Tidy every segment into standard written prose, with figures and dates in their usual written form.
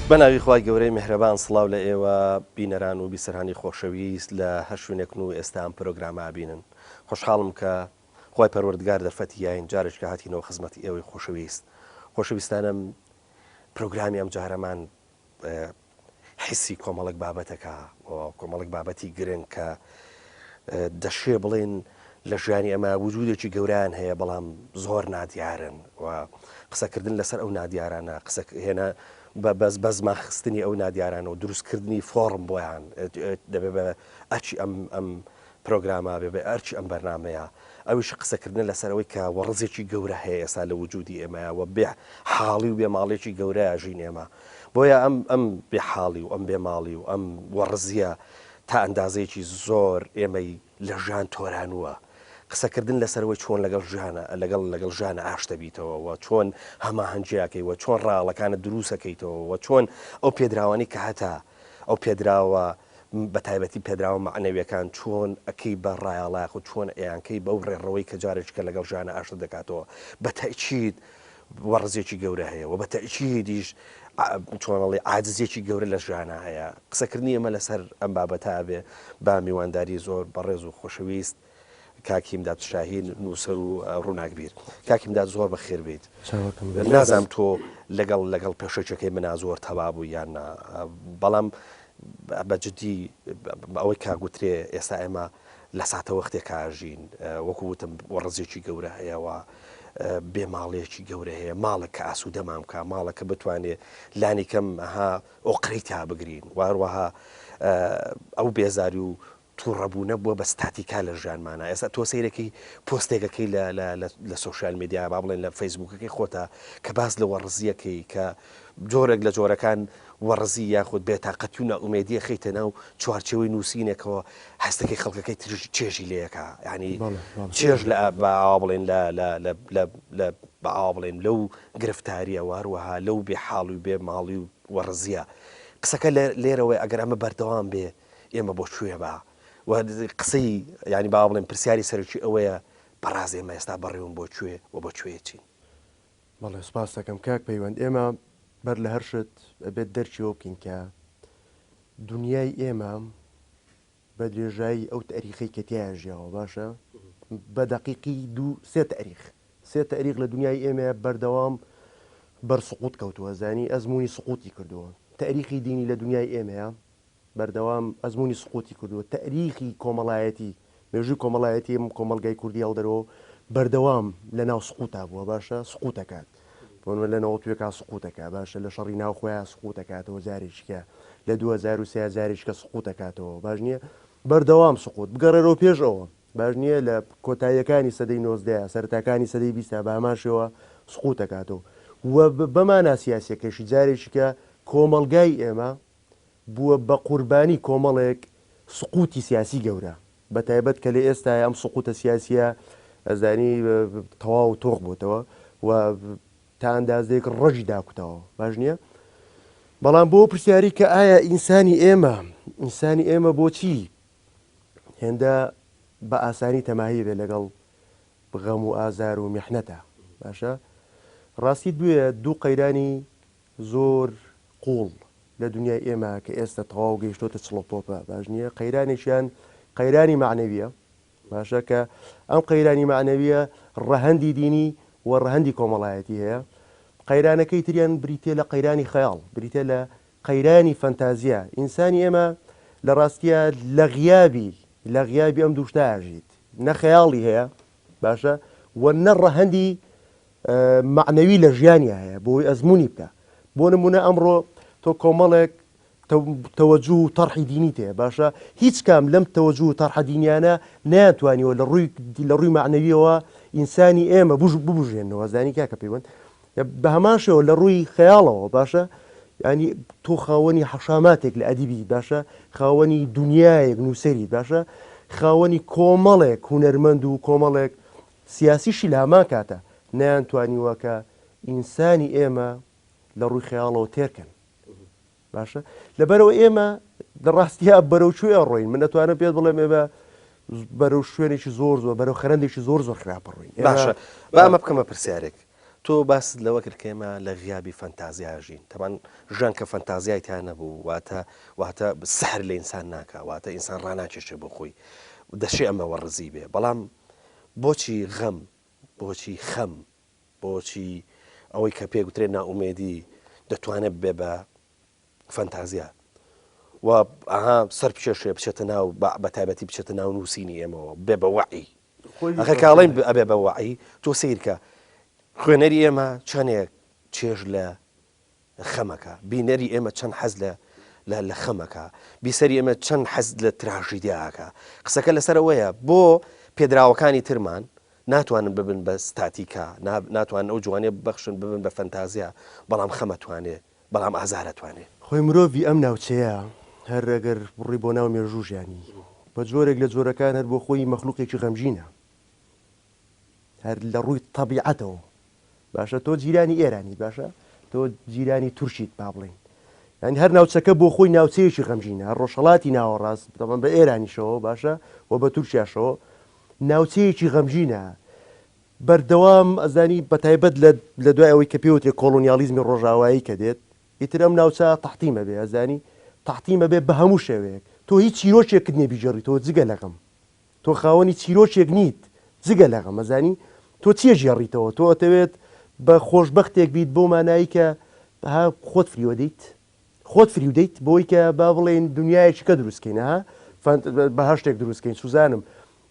بەناوی خوای گەورەی میهرەبان سڵاو لە ئێوە بینەران و بیسەرانی خۆشەویست لە هەر شوێنێکن و ئێستا ئەم پرۆگرامە ئەبینن خۆشحاڵم کە خوای پەروەردگار دەرفەتی یاین جارێکە هاتینەوە خزمەتی ئێوەی خۆشەویست خۆشەویستانم پرۆگرامی ئەم جارەمان حیسی کۆمەڵێک بابەتەکە و کۆمەڵێک بابەتی گرنگ کە دەشێ بڵێن لە ژیانی ئەمە وجودێکی گەورەیان هەیە بەڵام زۆر نادیارن و قسەکردن لەسەر ئەو نادیارانە قسەهێنا بە بەس بەزمان خستنی ئەو نادیارانە و دروستکردنی فۆڕم بۆیان دەبێ بە ئەچی ئەم ئەم پرۆگرامە بێ بە ئەرکی ئەم بەرنامەیە ئەویش قسەکردنە لەسەر ئەوەی کە وەڕزێکی گەورە هەیە ئێستا لە وجودی ئێمەیا و بێ حاڵی و بێ ماڵێکی گەورەیە ژین ئێمە بۆیە ئەم ئەم بێ حاڵی و ئەم بێ ماڵی و ئەم وەڕزیە تا ئەندازەیەکی زۆر ئێمەی لە ژیان تۆرانووە قسەکردن لەسەر ئەوەی چۆن لەگەڵ ژیانە لەگەڵ لەگەڵ ژیانە ئاشت دەبیتەوە و چۆن هەماهەنگیاکەی و چۆن ڕاڵەکانت دروستەکەیتەوە و چۆن ئەو پێدراوانەی کە هەتە ئەو پێدراوە بە تایبەتی پێدراوە مەعنەویەکان چۆن ئەکەی بە ڕایەڵا یاخود چۆن ئەیانکەی بەو ڕێڕەوەی کە جارێکیکە لەگەڵ ژیانە ئاشتت دەکاتەوە بە تەئکید وەڕزێکی گەورە هەیە و بە تەئکیدیش چۆن ئەڵێ عاجزیەکی گەورە لە ژیانە هەیە قسەکردنی ئێمە لەسەر ئەم بابەتە ئەبێ بە میوانداری زۆر بەڕێز و خۆشەویست کاک هیمداد شاهین نووسەر و ڕووناکبیر. کاک هیمداد زۆر بەخێر بێیت. چاوەکەم بێت. نازانم تۆ لەگەڵ لەگەڵ پێشەکیەکەی منا زۆر تەوا بووی یان نا بەڵام بە جدی ئەوەی کە گوترێ ئێستا ئێمە لە ساتەوەختێکا ئەژین وەکو وتم وەڕزێکی گەورە هەیە و بێ ماڵێکی گەورە هەیە ماڵێک کە ئاسوودەمان بکا ماڵێک کە بتوانێ لانی کەم ها ئۆقرەی تا بگرین و هەروەها ئەو بێزاری و توڕەبوونە بووە بە ستاتیکا لە ژیانمانا ئێستا تۆ سەیرەکەی پۆستێکەکەی لە لە لە لە سۆشیال میدیا با بڵێن لە فەیسبووکەکەی خۆتا کە باس لە وەڕزیەکەی کە جۆرێک لە جۆرەکان وەڕزی یاخود بێتاقەتی و نائومێدی ئەخەیتە ناو چوارچێوەی نووسینێکەوە هەستەکەی خەڵکەکەی تریش چێژی لێ ئەکا یانی بەڵێ بەڵێ چێژ لە با ئاوا بڵێن لە لە لە لە لە با ئاوا بڵێن لەو گرفتاریە و هەروەها لەو بێ حاڵی و بێ ماڵی و وەڕزیە قسەکە لێ لێرەوەیە ئەگەر ئەمە بەردەوام بێ ئێمە بۆ کوێ با و قسەی یانی با بڵێم پرسیاری سەرەکی ئەوەیە بەڕاست ئێمە ئێستا بەڕێوەن بۆ کوێ و بۆ کوێ چین؟ بەڵێ سوپاست دەکەم کاک پەیوەند ئێمە بەر لە هەر شت ئەبێت دەرکی ئەوە بکەین کە دونیای ئێمە بە درێژایی ئەو تەریخەی کە تیایا ژیاوە باشە بە دەقیقی دوو سێ تەریخ سێ تەریخ لە دونیای ئێمەیا بەردەوام بەر سقوط کەوتووە زانی ئەزموونی سقوطی کردووە تەریخی دینی لە دونیای ئێمەیا بەردەوام ئەزموونی سقووتی کردووە، تەئریخی کۆمەڵایەتی، مێژووی کۆمەڵایەتی ئەم کۆمەڵگای کوردی هەڵدەرەوە بەردەوام لە ناو سقووتا بووە، باشە سقووت ئەکات، بۆ نموونە لە 91 ا سقووت ئەکا، باشە لە شەڕی ناوخۆیا سقووت ئەکاتەوە جارێکیکە، لە 2003 جارێکیکە سقووت ئەکاتەوە، باش نییە؟ بەردەوام سقووت، بگەڕێرەوە پێش ئەوە، باش نییە؟ لە کۆتاییەکانی سەدەی نۆزدەیا، سەرەتاکانی سەدەی بیستا بە هەمان شێوە سقووت ئەکاتەوە و بە مانا سیاسییەکەشی جارێکیکە کۆمەڵگای ئێمە بووە بە قوربانی کۆمەڵێک سقوتی سیاسی گەورە، بە تایبەت کە لە ئێستایا ئەم سقوتە سیاسیە ئەزانی تەواو تۆخ بۆتەوە و تا ئەندازەیەک ڕەگی داکوتاوە، باش نییە؟ بەڵام بۆ پرسیاری کە ئایا ئینسانی ئێمە ئینسانی ئێمە بۆچی هێندە بە ئاسانی تەماهی بێ لەگەڵ غەم و ئازار و میحنەتە باشە ڕاستیت بوێ دوو قەیرانی زۆر قووڵ لە دونیای ئێمە کە ئێستا تەواو گەیشتۆتە چڵەپۆپە باش نییە قەیرانێکیان قەیرانی مەعنەویە باشە کە ئەم قەیرانی مەعنەویە ڕەهەندی دینی و ڕەهەندی کۆمەڵایەتی هەیە قەیرانەکەی تریان بریتە لە قەیرانی خەیاڵ بریتە لە قەیرانی فەنتازیا ئینسانی ئێمە لە ڕاستیە لە غیابی لە غیابی ئەم دوو شتە ئاژیت نە خەیاڵی هەیە باشە و نە ڕەهەندی مەعنەوی لە ژیانیا هەیە بۆی ئەزموونی بکا بۆ نمونە ئەمڕۆ تۆ کۆمەڵێک تەوەجوه و تەرحی دینیت هەیە باشە هیچ کام لەم تەوەجوه و تەرحە دینیانە نەیانتوانیوە لە ڕووی لە ڕووی مەعنەویەوە ئینسانی ئێمە بوژ ببوژێنەوە زانی کاکە پەیوەند بە هەمان شێوە لە ڕووی خەیاڵەوە باشە ینی تۆ خاوەنی حەشاماتێک لە ئەدیبی باشە خاوەنی دنیایەک نووسەری باشە خاوەنی کۆمەڵێک هونەرمەند و کۆمەڵێک سیاسیشی لە هەمان کاتا نەیانتوانیوە کە ئینسانی ئێمە لە ڕووی خەیاڵەوە تێر کەن. باشە لەبەرەوە ئێمە لە ڕاستیا بەرەو کوێ ئەڕۆین من ئەتوانم پێت بڵێم ئێمە بەرەو شوێنێکی زۆر زۆر بەرەو خەرەندێکی زۆر زۆر خراپ ئەڕۆین. باشە با ئەمە بکەمە پرسیارێک. تۆ باست لەوە کرد کە ئێمە لە غیابی فەنتازیا ژین تەبان ژیان کە فەنتازیای تیا نەبوو واتە واتە سحر لە ئینسان ناکا واتە ئینسان ڕاناکێشێ بۆ خۆی دەشێ ئەمە وەڕزی بێ بەڵام بۆچی غەم بۆچی خەم بۆچی ئەوەی کە پێ گوترێ نائومێدی دەتوانێت ببێ بە فەنتازیا و ئەها سەر بکێشێ بچێتە ناو بە تایبەتی بچێتە ناو نووسینی ئێمەوە بێ بە وەعی ئەخە کاڵین ئەبێ بە وەعی تۆ سیرکە خوێنەری ئێمە چەندێک چێژ لە خەمەکە بینەری ئێمە چەند حەز لە لە خەمەکە بیسەری ئێمە چەند حەز لە تراژیدیاکە قسەکە لەسەر ئەوەیە بۆ پێدراوەکانی ترمان ناتوانن ببن بە ستاتیکا ناتوانن ئەو جوانیە ببەخشن ببن بە فەنتازیا بەڵام خەم ئەتوانێ بەڵام ئازار ئەتوانێ. خۆی مرۆڤی ئەم ناوچەیە هەر ئەگەر بڕۆی بۆ ناو مێژوو ژیانی بە جۆرێک لە جۆرەکان هەر بۆ خۆی مەخلوقێکی غەمگینە هەر لە ڕووی تەبیعەتەوە باشە تۆ جیرانی ئێرانیت باشە تۆ جیرانی تورکیت با بڵێین یعنی هەر ناوچەکە بۆ خۆی ناوچەیەکی غەمگینە هەر ڕۆژهەڵاتی ناوەڕاست تەبعەن بە ئێرانیشەوە باشە و بە تورکیاشەوە ناوچەیەکی غەمگینە بەردەوام ئەزانی بەتایبەت لە لە دوای ئەوەی کە پێوترێ کۆڵۆنیاڵیزمی ڕۆژاوایی کە دێت ئیتر ئەم ناوچە تەحتیمە بێ ئەزانی تەحتیمە بێ بە هەموو شێوەیەک تۆ هیچ چیرۆکێکت نیە بیگێڕیتەوە جگە لە غەم تۆ خاوەنی چیرۆکێک نیت جگە لە غەم ئەزانی تۆ چیە گێڕیتەوە تۆ ئەتەوێت بە خۆشبەختێک بیت بەو مانایی کە ها خۆت فریوەدەیت خۆت فریودەیت بۆی کە با بڵێین دنیایەکی کە دروست کەین ها بەهەشتێک دروست کەین سوزانم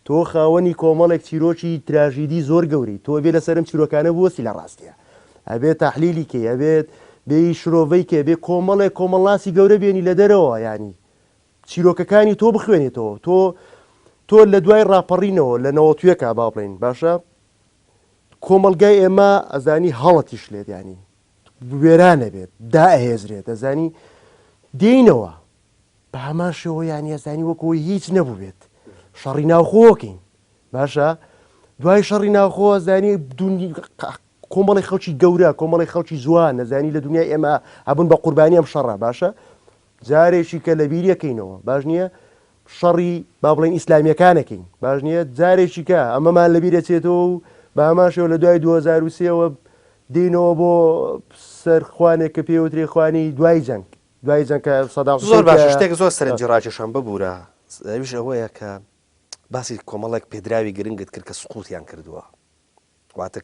تۆ خاوەنی کۆمەڵێک چیرۆکی تراژیدی زۆر گەورەی تۆ بێ لەسەرم چیرۆکانە بوەستی لە ڕاستیە ئەبێت تحلیلی کەی ئەبێت بێی شرۆڤەی کێ بێ کۆمەڵێک کۆمەڵناسی گەورە بێنی لە دەرەوە ینی چیرۆکەکانی تۆ بخوێنێتەوە تۆ تۆ لە دوای ڕاپەڕینەوە لە نەوەتویەکە با بڵێین باشە کۆمەڵگای ئێمە ئەزانی هەڵەتیش لێت ینی وێرانە بێت دائهێزرێت ئەزانی دێینەوە بە هەمان شێوە یانی ئەزانی وەکەوەی هیچ نەبوو بێت شەڕی ناوخۆکەین باشە دوای شەڕی ناوخۆ ئەزانی کۆمەڵی خەڵکی گەورە کۆمەڵی خەڵکی جوان نەزانی لە دنیای ئێمە هەبوون بە قوربانی ئەم شەڕە باشە جارێکی کە لە بیریەکەینەوە باش نییە شەڕی با بڵێین ئیسلامیەکانەکەین باش نییە جارێکی کە ئەمەمان لە بیرەچێتەوە و بە هەمان شێوە لە دوای 2023 ەوە دێینەوە بۆ سەر خوانێک کە پێوترێ خوانی دوای جەنگ دوای جەنگ کە سەدام زۆر باشە شتێک زۆر سەرنجی ڕاکێشام ببورە ئەویش ئەوەیە کە باسی کۆمەڵێک پێدراوی گرنگت کرد کە سقوتیان کردووە واتە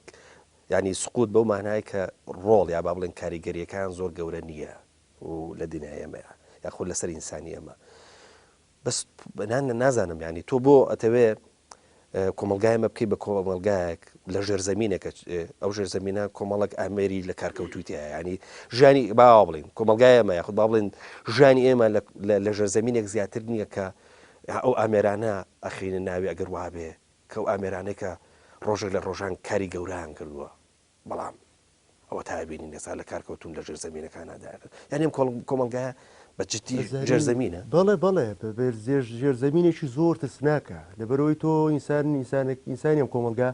یانی سقوت بەو مانای کە ڕۆڵ یا با بڵێن کاریگەریەکان زۆر گەورە نییە و لە دنیای ئێمەیا یاخود لەسەر ئینسانی ئێمە بەس نازانم ینی تۆ بۆ ئەتەوێ کۆمەلگای ئێمە بکەی بە کۆمەلگایەک لە ژێرزەمینێکە ئەو ژێرزەمینە کۆمەڵک ئامێری لە کارکەوتوی تایە ینی ژیانی باوا بڵین کۆمەلگای ئێمە یاخود با بڵێن ژیانی ئێمە لە ژێرزەمینێک زیاتر نییە کە ئەو ئامێرانە ئەخینە ناوی ئەگەر وابێ کە ئەو ئامێرانەی کە ڕۆژێک لە ڕۆژان کاری گەورەیان کردووە بەڵام ئەوە تا بینین ئێستا لە کار کەوتون لە ژێر زەمینەکانا دایان یانی ئەم کۆمەڵگایە بە جدی ژێر زەمینە؟ بەڵێ بەڵێ ژێر زەمینێکی زۆر ترسناکە لەبەرئەوەی تۆ ئینسان ئینسانێک ئینسانی ئەم کۆمەڵگا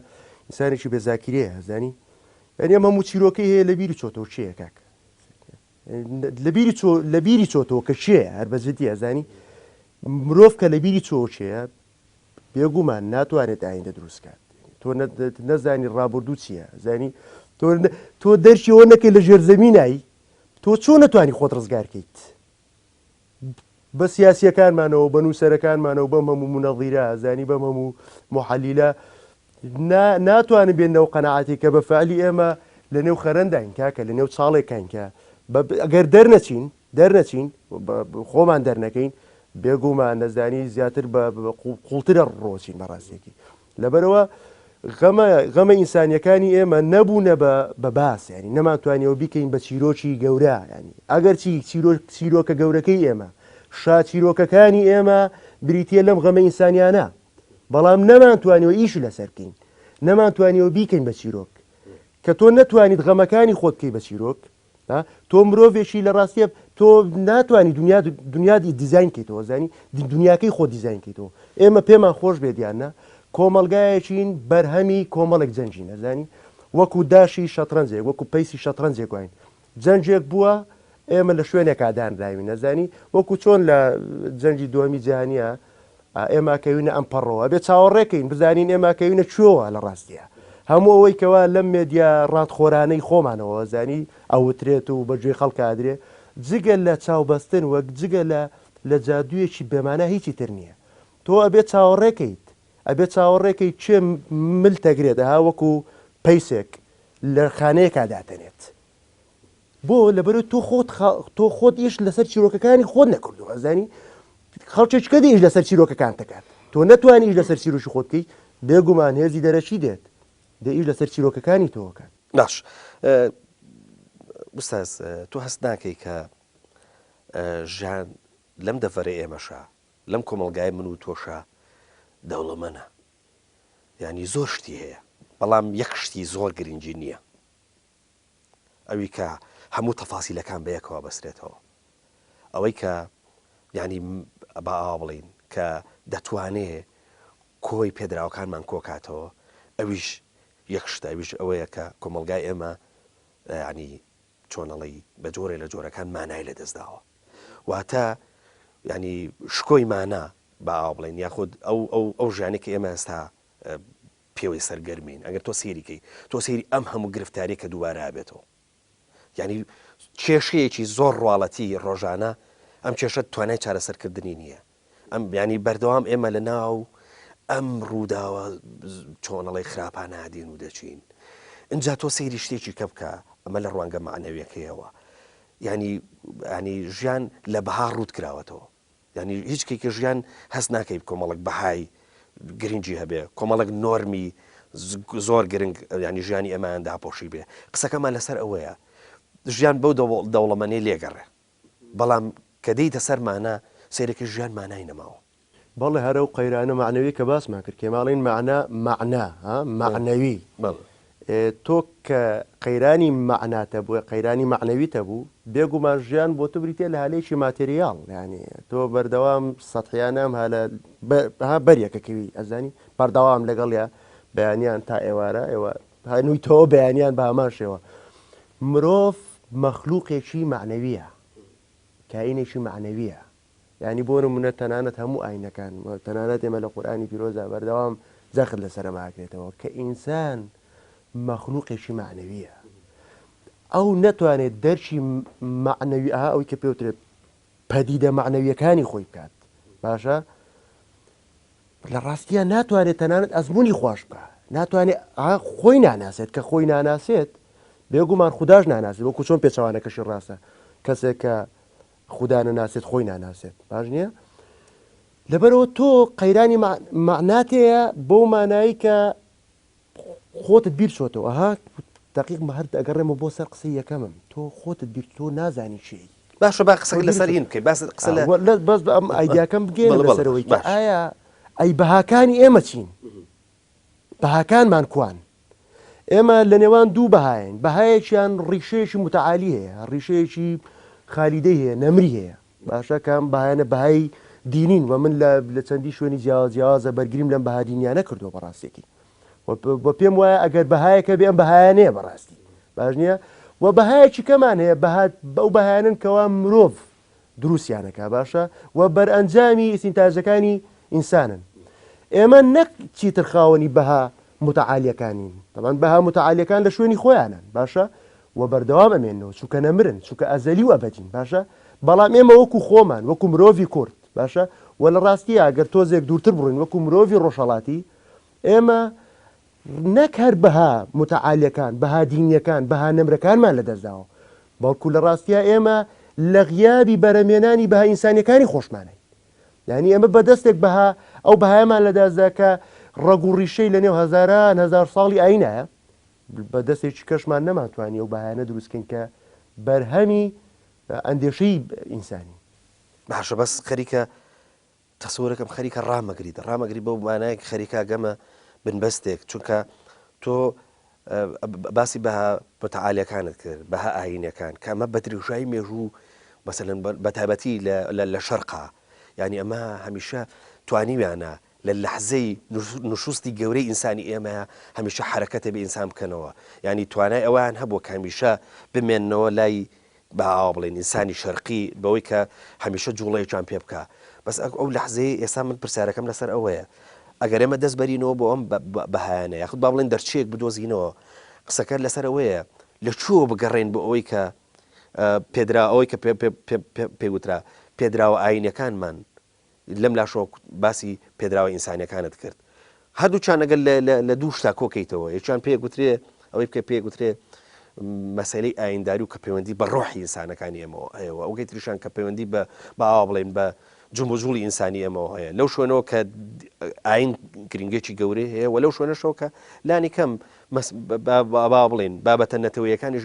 ئینسانێکی بێ زاکیرەیە زانی یانی ئەم هەموو چیرۆکەی هەیە لە بیری چۆتەوە کێیە کاک لە بیری چۆ لە بیری چۆتەوە کە کێیە هەر بە جدی ئەزانی مرۆڤ کە لە بیری چۆوە کێیە بێگومان ناتوانێت ئایندە دروست کات تۆ نەزانی ڕابردوو چییە زانی تۆ تۆ دەرکیەوە نەکەی لە ژێر زەمینایی تۆ چۆن نەتوانی خۆت ڕزگار کەیت بە سیاسیەکانمانەوە بە نووسەرەکانمانەوە بەم هەموو منەظیرە زانی بەم هەموو محەلیلە ناتوانن بێنەوە قەنەعاتی کە بە فعلی ئێمە لە نێو خەرەنداین کاکە لە نێو چاڵێکین کە ئەگەر دەرنەچین دەرنەچین خۆمان دەرنەکەین بێگومان نەزانی زیاتر بە قوڵترە ڕۆچین بە ڕاستێکی لەبەرەوە غەمە غەمە ئینسانیەکانی ئێمە نەبوونە بە بە باس ینی نەمانتوانیەوە بیکەین بە چیرۆکی گەورە ینی ئەگەر چی چیرۆک چیرۆکە گەورەکەی ئێمە شا چیرۆکەکانی ئێمە بریتە لەم غەمە ئینسانیانە بەڵام نەمانتوانیەوە ئیش لەسەر بکەین نەمانتوانیەوە بیکەین بە چیرۆک کە تۆ نەتوانیت غەمەکانی خۆت بکەی بە چیرۆک تۆ مرۆڤێکی لە ڕاستیە تۆ ناتوانانی دنیا دنیا دیزین کەیتەوە زانی دنیاکەی خۆ دیزین کەیتەوە ئێمە پێمان خۆش بێت یان نا کۆمەلگایەکین بەرهەمی کۆمەڵێک جەنگی نەزانی وەکو داشی شەترەنجێک وەکو piece ی شەترەنجێک واین جەنگێک بووە ئێمە لە شوێنێکا دانراوین نەزانی وەکو چۆن لە جەنگی دووەمی جیهانیە ئێمە کەوینە ئەم پەڕەوە ئەبێ چاوەڕێکەین بزانین ئێمە کەوینە کوێوە لە ڕاستیە. هەموو ئەوەی کەوا لەم مێدیا ڕانتخۆرانەی خۆمانەوە زانی ئەوترێت و بە گوێی خەڵکا ئەدرێ جگە لە چاوبەستن وەک جگە لە لە جادوویەکی بێمانا هیچی تر نییە. تۆ ئەبێ چاوەڕێ کەیت ئەبێ چاوەڕێ کەی کێ مل تەگرێت ئەها وەکو پەیسێک لە خانەیەکا داتەنێت. بۆ؟ لەبەرئەوەی تۆ خۆت تۆ خۆت ئیش لەسەر چیرۆکەکانی خۆت نەکردووە ئەزانی خەڵکێکی کە دێ ئیش لەسەر چیرۆکەکان دەکات تۆ نەتوانی ئیش لەسەر چیرۆکی خۆت بکەیت بێگومان هێزی دەرەکی دێت دێ ئیش لەسەر چیرۆکەکانی تۆ ئەکات. باش ئوستاز تۆ هەست ناکەی کە ژیان لەم دەڤەرەی ئێمەشا لەم کۆمەڵگای من و تۆشا دەوڵەمەنە یانی زۆر شتی هەیە بەڵام یەک شتی زۆر گرنگی نییە ئەوی کە هەموو تەفاسیلەکان بەیەکەوە بەسرێتەوە ئەوەی کە یانی با ئاوا بڵێین کە دەتوانێ کۆی پێدراوەکانمان کۆکاتەوە ئەویش یەک شتە ئەویش ئەوەیە کە کۆمەڵگای ئێمە ینی چۆنەڵی بە جۆرێ لە جۆرەکان مانای لەدەست داوە واتە ینی شکۆی مانا با ئاوا بڵێین یاخود ئەو ئەو ئەو ژیانەی کە ئێمە ئێستا پێوەی سەرگەرمین ئەگەر تۆ سەیری کەی تۆ سەیری ئەم هەموو گرفتاریە کە دووبارە ئەبێتەوە یعنی کێشەیەکی زۆر ڕواڵەتی ڕۆژانە ئەم کێشە توانای چارەسەرکردنی نییە ئەم بیانی بەردەوام ئێمە لە ناو ئەم ڕووداوە چۆنەڵی خراپانە دێن و دەچین اینجا تۆ سەیری شتێکی کە بکە ئەمە لە ڕوانگە معنەویەکەیەوە ینی ینی ژیان لە بەها ڕوت کراوەتەوە یانی هیچ کەی کە ژیان هەست ناکەی کۆمەڵک بەهای گرنگی هەبێ کۆمەڵک نۆرمی زۆر گرنگ ینی ژیانی ئێمەیان داپۆشی بێ قسەکەمان لەسەر ئەوەیە ژیان بەو دەوڵەمەنی لێگەڕێ بەڵام کە دێیتە سەر مانا سەیرەکە ژیان مانای نەماوە. بەڵێ هەر ئەو قەیرانە مەعنەویەی کە باسمان کرد کە ئێمە ئەڵێین مەعنا مەعنا ها مەعنەوی تۆ کە قەیرانی مەعنات هەبوو، قەیرانی مەعنەویت هەبوو، بێگومان ژیان بۆ تۆ بریتییە لە هالەیەکی ماتێریاڵ، یانی تۆ بەردەوام سەتحیانە ئەم هالە ها بەریەکەکەوی ئەزانی بەردەوام لەگەڵیا بەیانیان تا ئێوارە ئێوە هەنوویتەوە بەیانیان بە هەمان شێوە. مرۆڤ مەخلوقێکی مەعنەوییە، کائینێکی مەعنەوییە. یانی بۆ نمونە تەنانەت هەموو ئاینەکان و تەنانەت ئێمە لە قورئانی پیرۆزدا بەردەوام جەخت لەسەر ئەمە ئەکرێتەوە کە ئینسان مەخلوقێکی مەعنەویە ئەو نەتوانێت دەرکی مەعنەوی ئەها ئەوی کە پێوترێت پەدیدە مەعنەویەکانی خۆی بکات باشە لە ڕاستیە ناتوانێت تەنانەت ئەزمموی خۆش بکە ناتوانێت خۆی ناناسێت کە خۆی ناناسێت بێگومان خودداش ناناسێت وەکو چۆن پێچەوانەکەشی ڕاستە کەسێک کە خودا نەناسێت خۆی ناناسێت باش نییە؟ لەبەرەوە تۆ قەیرانی مەعنات هەیە بەو مانایی کە خۆتت بیر چۆتەوە ئەها دقیق مە هەر ئەگەڕێمە بۆ سەر قسەی یەکەمم تۆ خۆتت بیر تۆ نازانی چی باشە با قسەکە لەسەر هین بکەین باس قسە لە بەس ئەم ئایدیاکەم بگەێنم لەسەرەوەی کە ئایا ئەی بەهاکانی ئێمە چین؟ بەهاکانمان کوان؟ ئێمە لە نێوان دوو بەهاین، بەهایەکیان ڕیشەیەکی متعالی هەیە، ڕیشەیەکی خالیدەی هەیە، نەمری هەیە، باشە کە ئەم بەهایانە بەهای دینین و من لە چەندی شوێنی جیاواز جیاوازە بەرگریم لەم بەها دینیانە کردووە بەڕاستێکی و پێم وایە ئەگەر بەهایەکە بێ ئەم بەهایانەیە بەڕاستی باش نییە و بەهایەکی کەمان هەیە بەها ئەو بەهایانن کەوا مرۆڤ دروستیان ئەکا باشە و بەرئەنجامی ئیستینتاجەکانی ئینسانن ئێمە نەک چیتر خاوەنی بەها متعالیەکانین تەبان بەها متعالیەکان لە شوێنی خۆیانن باشە و بەردەوام ئەمێنەوە چونکە نەمرن چونکە ئەزەلی و ئەبەدین باشە بەڵام ئێمە وەکو خۆمان وەکو مرۆڤی کورد باشە و لە ڕاستییا گەر تۆزێک دوورتر بڕۆین وەکو مرۆڤی ڕۆژهەڵاتی ئێمە نەک هەر بەها متعالیەکان، بەها دینیەکان، بەها نەمرەکانمان لەدەستداوە، بەڵکو لە ڕاستیا ئێمە لە غیابی بەرهەمهێنانی بەها ئینسانیەکانی خۆشمانین. یانی ئێمە بە دەستێک بەها ئەو بەهایەمان لەدەستدا کە ڕەگ و ڕیشەی لەنێو هەزاران هەزار ساڵی ئایینایە، بە دەستێکی کەشمان نەمانتوانی ئەو بەهایانە دروست کەین کە بەرهەمی ئەندێشەی ئینسانین. باشە بەس خەریکە تەسەورەکەم خەریکە ڕامەگریت، ڕامەگری بەو مانایە کە خەریکە ئەگەمە بنبەستێک، چونکە تۆ باسی بەها متعالیەکانت کرد، بەها ئایینیەکان، کە ئەمە بە درێژایی مێژوو مەسەلەن بە تایبەتی لە شەرقا، یانی ئەمە هەمیشە توانیویانە لە لەحزەی نشوستی گەورەی ئینسانی ئێمەیە هەمیشە حەرەکەتێ بە ئینسان بکەنەوە، یانی توانای ئەوەیان هەبووە کە هەمیشە بمێننەوە لای با ئاوا بڵێین ئینسانی شەرقی بەوەی کە هەمیشە جوڵەیەکیان پێ بکا بەس ئەو لەحزەیەی ئێستا من پرسیارەکەم لەسەر ئەوەیە. ئەگەر ئێمە دەست بەرینەوە بۆ ئەم بەهایانە یاخود با بڵێن دەرچەیەک بدۆزینەوە قسەکە لەسەر ئەوەیە لە کوێوە بگەڕێین بۆ ئەوەی کە پێدرا ئەوەی کە پێ وترا پێدراوە ئایینەکانمان لەم لاشەوە باسی پێدراوە ئینسانیەکانت کرد هەردووکیان ئەگەر لە دوو شتا کۆکەیتەوە یەکیان پێ گوترێ ئەوەی بکە پێ گوترێ مەسەلەی ئاینداری و کە پەیوەندی بە ڕۆحی ئینسانەکانی ئێمەوە هەیە و ئەوەی تریشان کە پەیوەندی بە با ئاوا بڵێین بە جموجوڵی ئینسانی ئێمەوە هەیە لەو شوێنەوە کە ئاین گرنگێکی گەورەی هەیە و لەو شوێنەشەوە کە لانی کەم با بڵێین بابەتە نەتەوەیەکانیش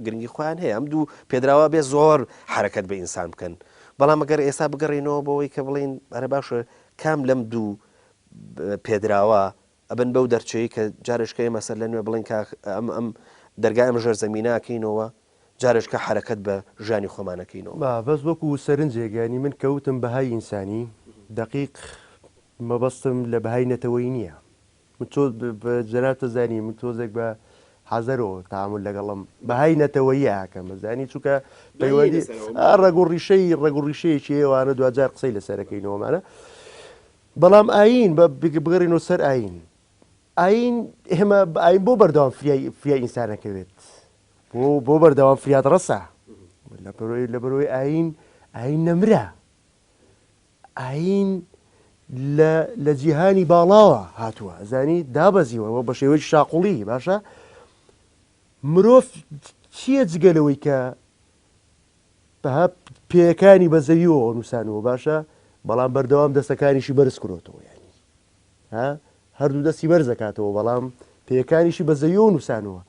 گرنگی خۆیان هەیە ئەم دوو پێدراوە بێ زۆر حرەکەت بە ئینسان بکەن بەڵام ئەگەر ئێستا بگەڕێینەوە بۆ ئەوەی کە بڵێین ئەرە باشە کام لەم دوو پێدراوە ئەبن بەو دەرچەی کە جارێکە ئێمە سەر لە نوێ بڵێن کاک ئەم ئەم دەرگای ئەم ژێرزەمینە ئەکەینەوە جارێکە حەرەکەت بە ژیانی خۆمان ئەکەینەوە. با بەس وەکو سەرنجێک یانی من کە وتم بەهای ئینسانی دەقیق مەبەستم لە بەهای نەتەوەیی نییە من تۆ جەنابت ئەزانی من تۆزێک بە حەزەرەوە تەعامول لەگەڵ ئەم بەهای نەتەوەیی ئەکەم ئەزانی چونکە پەیوەندی ڕەگ و ڕیشەی ڕەگ و ڕیشەیەکی هەیە وانە دواجار قسەی لەسەرەکەینەوە ئەمانە بەڵام ئایین بە بگەڕێینەوە سەر ئایین ئایین ئێمە ئایین بۆ بەردەوام فریای فریای ئینسانەکەوێت بۆ بۆ بەردەوام فریاد ڕەسە لە بەرۆی لە بەرۆی ئایین ئایین نەمرە ئایین لە لە جیهانی باڵاوە هاتووە زانی دابەزیوە بە شێوەی شاقوڵی باشە مرۆڤ چییە جگە لەوەی کە بەها پێیەکانی بە زەویەوە نووسانەوە باشە بەڵام بەردەوام دەستەکانیشی بەرز کرۆتەوە ینی ها هەردوو دەستی بەرز دەکاتەوە بەڵام پێیەکانیشی بە زەویەوە نووسانەوە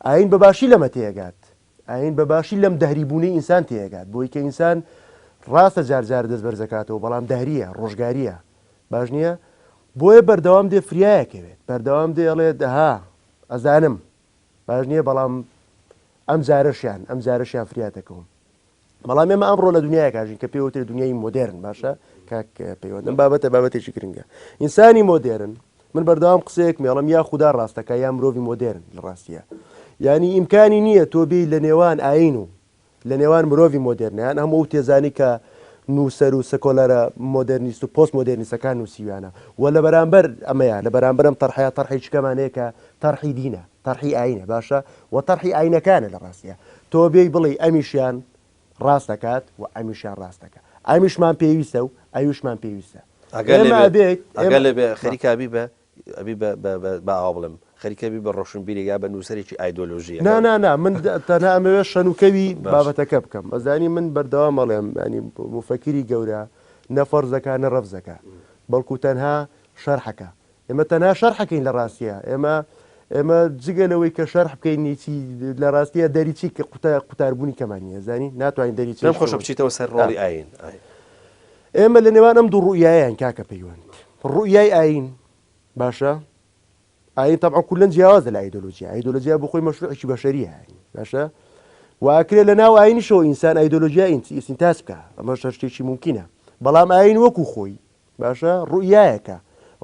ئاین بە باشی لەمە تێگات ئاین بە باشی لەم دەهری بوونەی ئینسان تێگات بۆی کە ئینسان ڕاستە جار جار دەست بەرزەکاتەوە بەڵام دەهریە ڕۆژگاریە باش نییە بۆیە بەردەوام دێ فریایەکەوێت بەردەوام دێ ئەڵێ دەها ئەزانم باش نییە بەڵام ئەم جارەشیان ئەم جارەشیان فریا دەکەوم بەڵام ئێمە ئەمڕۆ لە دنیایەکا ژین کە پێوترێ دنیای مۆدێرن باشە کاک پەیوەند ئەم بابەتە بابەتێکی گرنگە ئینسانی مۆدێرن من بەردەوام قسەیەک مێڵم یا خودا ڕاستەکە یا مرۆڤی مۆدێرن لە ڕاستیە یعنی ئیمکانی نییە تۆ بێی لە نێوان ئاین و لە نێوان مرۆڤی مۆدێرنە یان هەموو ئەو تێزانەی کە نووسەر و سکۆلەرە مۆدێرنیست و پۆست مۆدێرنیستەکان نووسیویانە و لە بەرامبەر ئەمەیە لە بەرامبەر ئەم تەرحەیە تەرحێکی کەمان هەیە کە تەرحی دینە تەرحی ئاینە باشە و تەرحی ئاینەکانە لە ڕاستیە تۆ بێی بڵێی ئەمیشیان ڕاست دەکات و ئەمیشیان ڕاست دەکات ئەمیشمان پێویستە و ئەویشمان پێویستە ئاگا لێ بێ ئاگا لێ بێ خەریکە ئەبی بە ئەبی بە بە بە با ئاوا بڵێم خەریکە بی بە ڕۆشنبیرێک یا بە نووسەرێکی ئایدۆلۆژی نا نا نا من تەنها ئەمەوێ شەنوکەوی بابەتەکە بکەم ئەزانی من بەردەوام ئەڵێم ینی موفەکری گەورە نە فەرزەکە نە ڕەفزەکە بەڵکو تەنها شەرحەکە ئێمە تەنها شەرحەکەین لە ڕاستیە ئێمە ئێمە جگە لەوەی کە شەرح بکەین نیچی لە ڕاستیە دەریچی کە قوتە قوتاربوونی کەمان نیە زانی ناتوانین دەریچی پێم خۆشە بچیتەوە سەر ڕۆڵی ئاین ئێمە لە نێوان ئەم دوو ڕوئیایەین کاکە پەیوەند ڕوئیای ئایین باشە ئایین تەبعەن کولەن جیاوازە لە ئایدۆلۆژیا ئایدۆلۆژیا بۆ خۆی مەشروعێکی بەشەریە باشە واکرێ لە ناو ئاینیشەوە ئینسان ئایدۆلۆژیا ئینتاج بکە ئەمەش هەر شتێکی مومکینە بەڵام ئاین وەکو خۆی باشە ڕوئیایەکە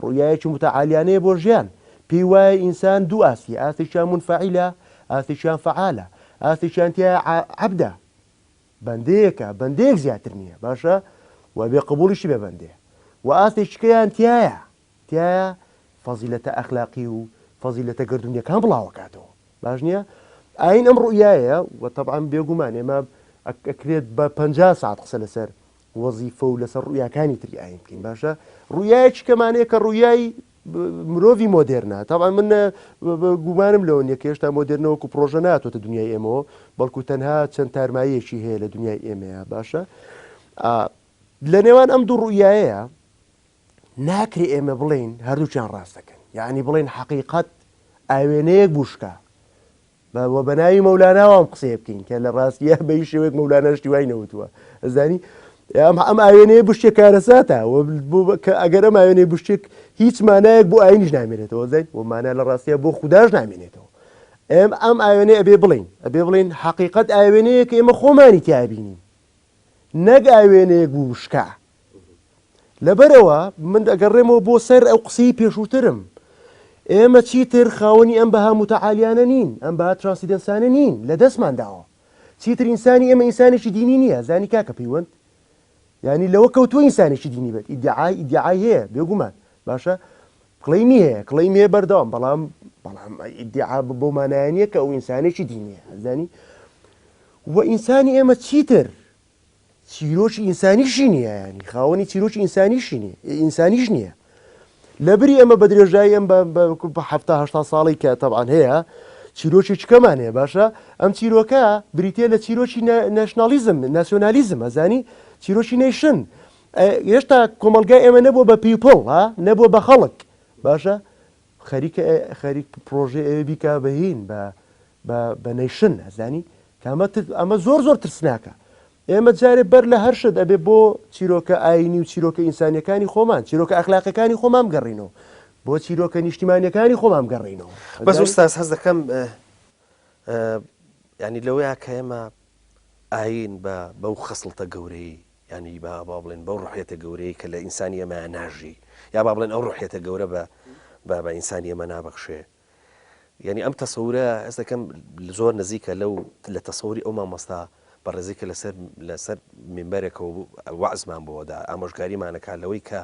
ڕوئیایەکی متعالیانەیە بۆ ژیان پێی وایە ئینسان دوو ئاستی ئاستێکیان مونفعیلە ئاستێکیان فەعالە ئاستێکیان تیایە عەبدە بەندەیەکە بەندەیەک زیاتر نییە باشە و بێ قبوڵیشی بێ بەندەیە و ئاستێکیکەیان تیایە تیایە فەزیلەتە ئەخلاقی و فەزیلەتە گەردوونیەکان بڵاوەکاتەوە باش نییە ئاین ئەم ڕوئیایە و تەبعەن بێگومان ئێمە ئەکرێت بە 50 ساعت قسە لەسەر وەزیفە و لەسەر ڕوئیاکانی تری ئاین بکەین باشە ڕوئیایەکی کەمانەیە کە ڕوئیای مرۆڤی مۆدێرنە تەبعەن من گومانم لەوە نیە کە هێشتا مۆدێرنە وەکو پڕۆژە ناتۆتە دنیای ئێمەوە بەڵکو تەنها چەند تارماییەکی هەیە لە دنیای ئێمەیە باشە لە نێوان ئەم دوو ڕوئیایەیە ناکرێ ئێمە بڵێین هەردووکیان ڕاست دەکەن یعنی بڵێن حەقیقەت ئاوێنەیەک بوو شکا وە بە ناوی مەولاناوە ئەم قسەیە بکەین کە لە ڕاستیە بە هیچ شێوەیەک مەولانا شتی وای نەوتووە ئەزانی ئەم ئەم ئاوێنەیە بشتێ کارەساتە کە ئەگەر ئەم ئاوێنەیە بشتێک هیچ مانایەک بۆ ئاینیش نامێنێتەوە زین و مانا لە ڕاستیە بۆ خوداش نامێنێتەوە ئێم ئەم ئاوێنەیە ئەبێ بڵین ئەبێ بڵین حەقیقەت ئاوێنەیە کە ئێمە خۆمانی تیا بینین نەک ئاوێنەیەک بوو شکا لەبەرئەوە من دەگەڕێمەوە بۆ سەر ئەو قسەی پێشووترم، ئێمە چیتر خاوەنی ئەم بەها موتەعالیانە نین، ئەم بەها transcendence انە نین، لەدەستمان داوە. چیتر ئینسانی ئێمە ئینسانێکی دینی نییە، زانی کاکە پەیوەند؟ یانی لەوە کەوتووە ئینسانێکی دینی بێت، ئیدعای ئیدعای هەیە، بێگومان. باشە claim ی هەیە claim ی هەیە بەردەوام بەڵام بەڵام ئیدعا بەو مانایە نییە کە ئەو ئینسانێکی دینیە ئەزانی و ئینسانی ئێمە چیتر چیرۆکی ئینسانیشی نییە ینی خاوەنی چیرۆکی ئینسانیشی نییە ئینسانیش نییە لەبری ئەمە بە درێژایی ئەم بە هەفتا هەشتا ساڵی کە تەبعەن هەیە چیرۆکی چکەمان هەیە باشە ئەم چیرۆکە بریتە لە چیرۆکی nationalism ناسیۆنالیزم ئەزانی چیرۆکی nation هێشتا کۆمەڵگای ئێمە نەبووە بە people ها نەبووە بە خەڵک باشە خەریکە خەریک پرۆژەی ئەوێ بیکا بە هین بە بە بە nation ئەزانی کامە ئەمە زۆر زۆر ترسناکە ئێمە جارێ بەر لە هەر شت ئەبێ بۆ چیرۆکە ئایینی و چیرۆکە ئینسانیەکانی خۆمان، چیرۆکە ئەخلاقیەکانی خۆمان بگەڕێینەوە، بۆ چیرۆکە نیشتیمانیەکانی خۆمان بگەڕێینەوە. بەس ئوستاز هەست دەکەم یانی لەوەیا کە ئێمە ئایین بە بەو خەسڵتە گەورەی یانی با با بڵێن بەو ڕوحیەتە گەورەی کە لە ئینسانی ئێمە ناژی یا با بڵێن ئەو ڕوحیەتە گەورە بە بە ئینسانی ئێمە نابەخشێ یانی ئەم تەسەورە هەست دەکەم زۆر نزیکە لەو لە تەسەوری ئەو مامۆستا بەڕێزی کە لەسەر لەسەر مینبەرێکەوە بوو وەعزمان بۆ دا ئامۆژگاریمان ئەکات لەوەی کە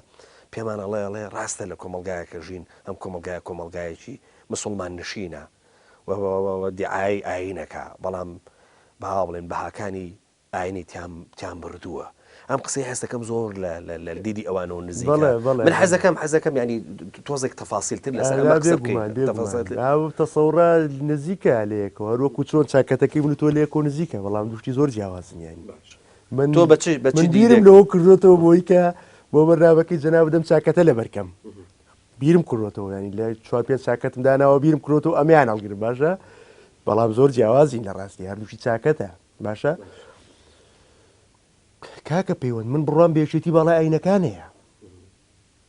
پێمان ئەڵێ ئەڵێ ڕاستە لە کۆمەڵگایەکە ژین ئەم کۆمەڵگایە کۆمەڵگایەکی مسوڵمان نشینە و دیعای ئایینەکە بەڵام با بڵێن بەهاکانی ئاینی تیام تیام بردووە ئەم قسەی هەست دەکەم زۆر لە لە لە دیدی ئەوانەوە نزیکە بەڵێ بەڵێ من حەز بەڵێ دەکەم حەز دەکەم یانی تۆزێک تەفاسیل تر لەسەر ئا ئەمە قسە بێگومان بکەین بێگومان تەفاسیل ئەو تەسەوڕە نزیکە لەیەکەوە هەر وەکو چۆن چاکەتەکەی من و تۆ لەیەکەوە نزیکە بەڵام دوو شتی زۆر جیاوازن یانی من تۆ بە چ بە چ من بیرم دیدێک لەوە کردۆتەوە بۆی کە بۆ بەرنامەکەی جەنابت ئەم چاکەتە لەبەر کەم بیرم کردۆتەوە یانی لە چوار پێنج چاکەتم داناوە بیرم کردۆتەوە ئەمیان هەڵگرم باشە بەڵام زۆر جیاوازین لە ڕاستی هەردووکی چاکەتە باشە کاکە پەیوەند من بڕوام بە یەکێتی باڵای ئاینەکان هەیە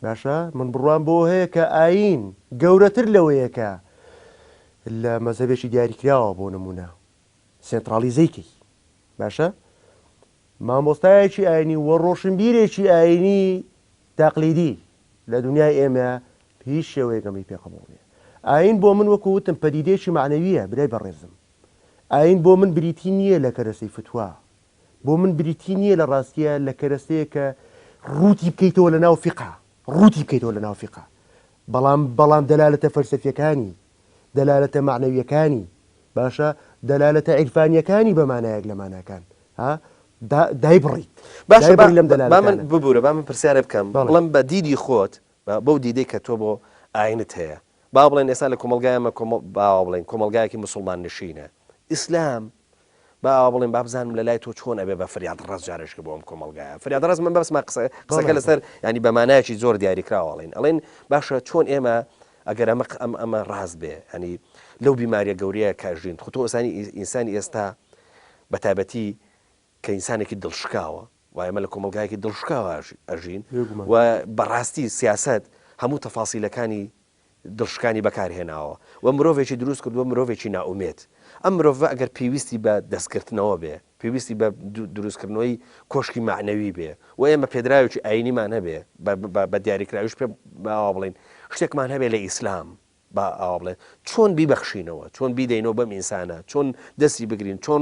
باشە من بڕوام بۆ هەیە کە ئاین گەورەتر لەوەیە کە لە مەزەبێکی دیاریکراوە بۆ نمونە سێنترالیزەیکەی باشە مامۆستایەکی ئاینی و ڕۆشنبیرێکی ئاینی تەقلیدی لە دنیای ئێمە هیچ شێوەیەک ئەمەی پێ قبوڵ نییە. ئاین بۆ من وەکو وتم پەدیدەیەکی مەعنەوییە برای بەڕێزم. ئاین بۆ من بریتی نییە لە کەرەسەی فتوا. بۆ من بریتی نییە لە ڕاستییا لە کەرەستەیەک کە ڕووتی بکەیتەوە لە ناو فیقە، ڕووتی بکەیتەوە لە ناو فیقە. بەڵام بەڵام دەلالەتە فەلسەفییەکانی، دەلالەتە مەعنەوییەکانی، باشە دەلالەتە عیرفانییەکانی بە مانایەک لە ماناکان، ها، دا دایبڕیت. باشە با دایبڕی لەم با من دەلالەتانە. ببورە با من پرسیارێ بکەم، بەڵێ. بڵێم بە دیدی خۆت، بەو دیدەی کە تۆ بۆ ئاینت هەیە، با بڵێن ئێستا لە کۆمەڵگای ئێمە کۆمەڵ با وا بڵێین کۆمەڵگایەکی موسڵمان نشینە ئیسلام با وا بڵێن با بزانم لە لای تۆ چۆن ئەبێ بە فریاد ڕەس جارێکە بۆ ئەم کۆمەڵگایە فریاد ڕەس من بەسمە قسە قسەکە بەڵێ لەسەر ینی بە مانایەکی زۆر دیاریکراوە ئەڵێن ئەڵێن باشە چۆن ئێمە ئەگەر ئەمە ئەم ئەمە ڕاست بێ ینی لەو بیماریە گەورەیە کە ژین خۆ تۆ ئەزانی ئینسانی ئێستا بە تایبەتی کە ئینسانێکی دڵشکاوە و ئێمە لە کۆمەڵگایەکی دڵشکاوە ئەژین بێگومان. و بەڕاستی سیاسەت هەموو تەفاسیلەکانی دڵشکانی بەکارهێناوە و مرۆڤێکی دروست کردووە مرۆڤێکی نائومێد ئەم مرۆڤە ئەگەر پێویستی بە دەستگرتنەوە بێ پێویستی بە دروستکردنەوەی کۆشکی مەعنەوی بێ و ئێمە پێدراوێکی ئایینیمان هەبێ بە دیاریکراویش پێ با بڵێین شتێکمان هەبێ لە ئیسلام با ئاوا بڵێن چۆن بیبەخشینەوە، چۆن بیدەینەوە بەم ئینسانە، چۆن دەستی بگرین، چۆن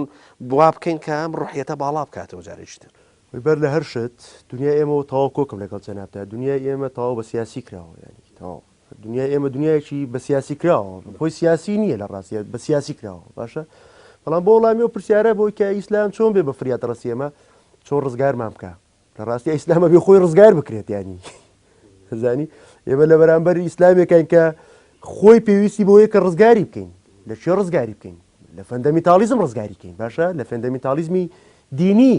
وا بکەین کە ئەم ڕوحیەتە باڵا بکاتەوە جارێکی تر. وەی بەر لە هەر شت دنیای ئێمەوە تەواو کۆکم لەگەڵ جەنابتا دنیای ئێمە تەواو بە سیاسی کراوە یانی تەواو دنیای ئێمە دنیایەکی بە سیاسی کراوە خۆی سیاسی نییە لە ڕاستیە بە سیاسی کراوە باشە بەڵام بۆ وەڵامی ئەو پرسیارە بۆی کە ئیسلام چۆن بێ بە فریاد ڕەسی ئێمە چۆن ڕزگارمان بکە لە ڕاستی ئیسلام ئەبێ خۆی ڕزگار بکرێت ینی زانی ئێمە لە بەرامبەر ئیسلامێکین کە خۆی پێویستی بۆیە کە ڕزگاری بکەین لە چێ ڕزگاری بکەین لە فەندەمیتالیزم ڕزگاری کەین باشە لە فەندەمیتالیزمی دینی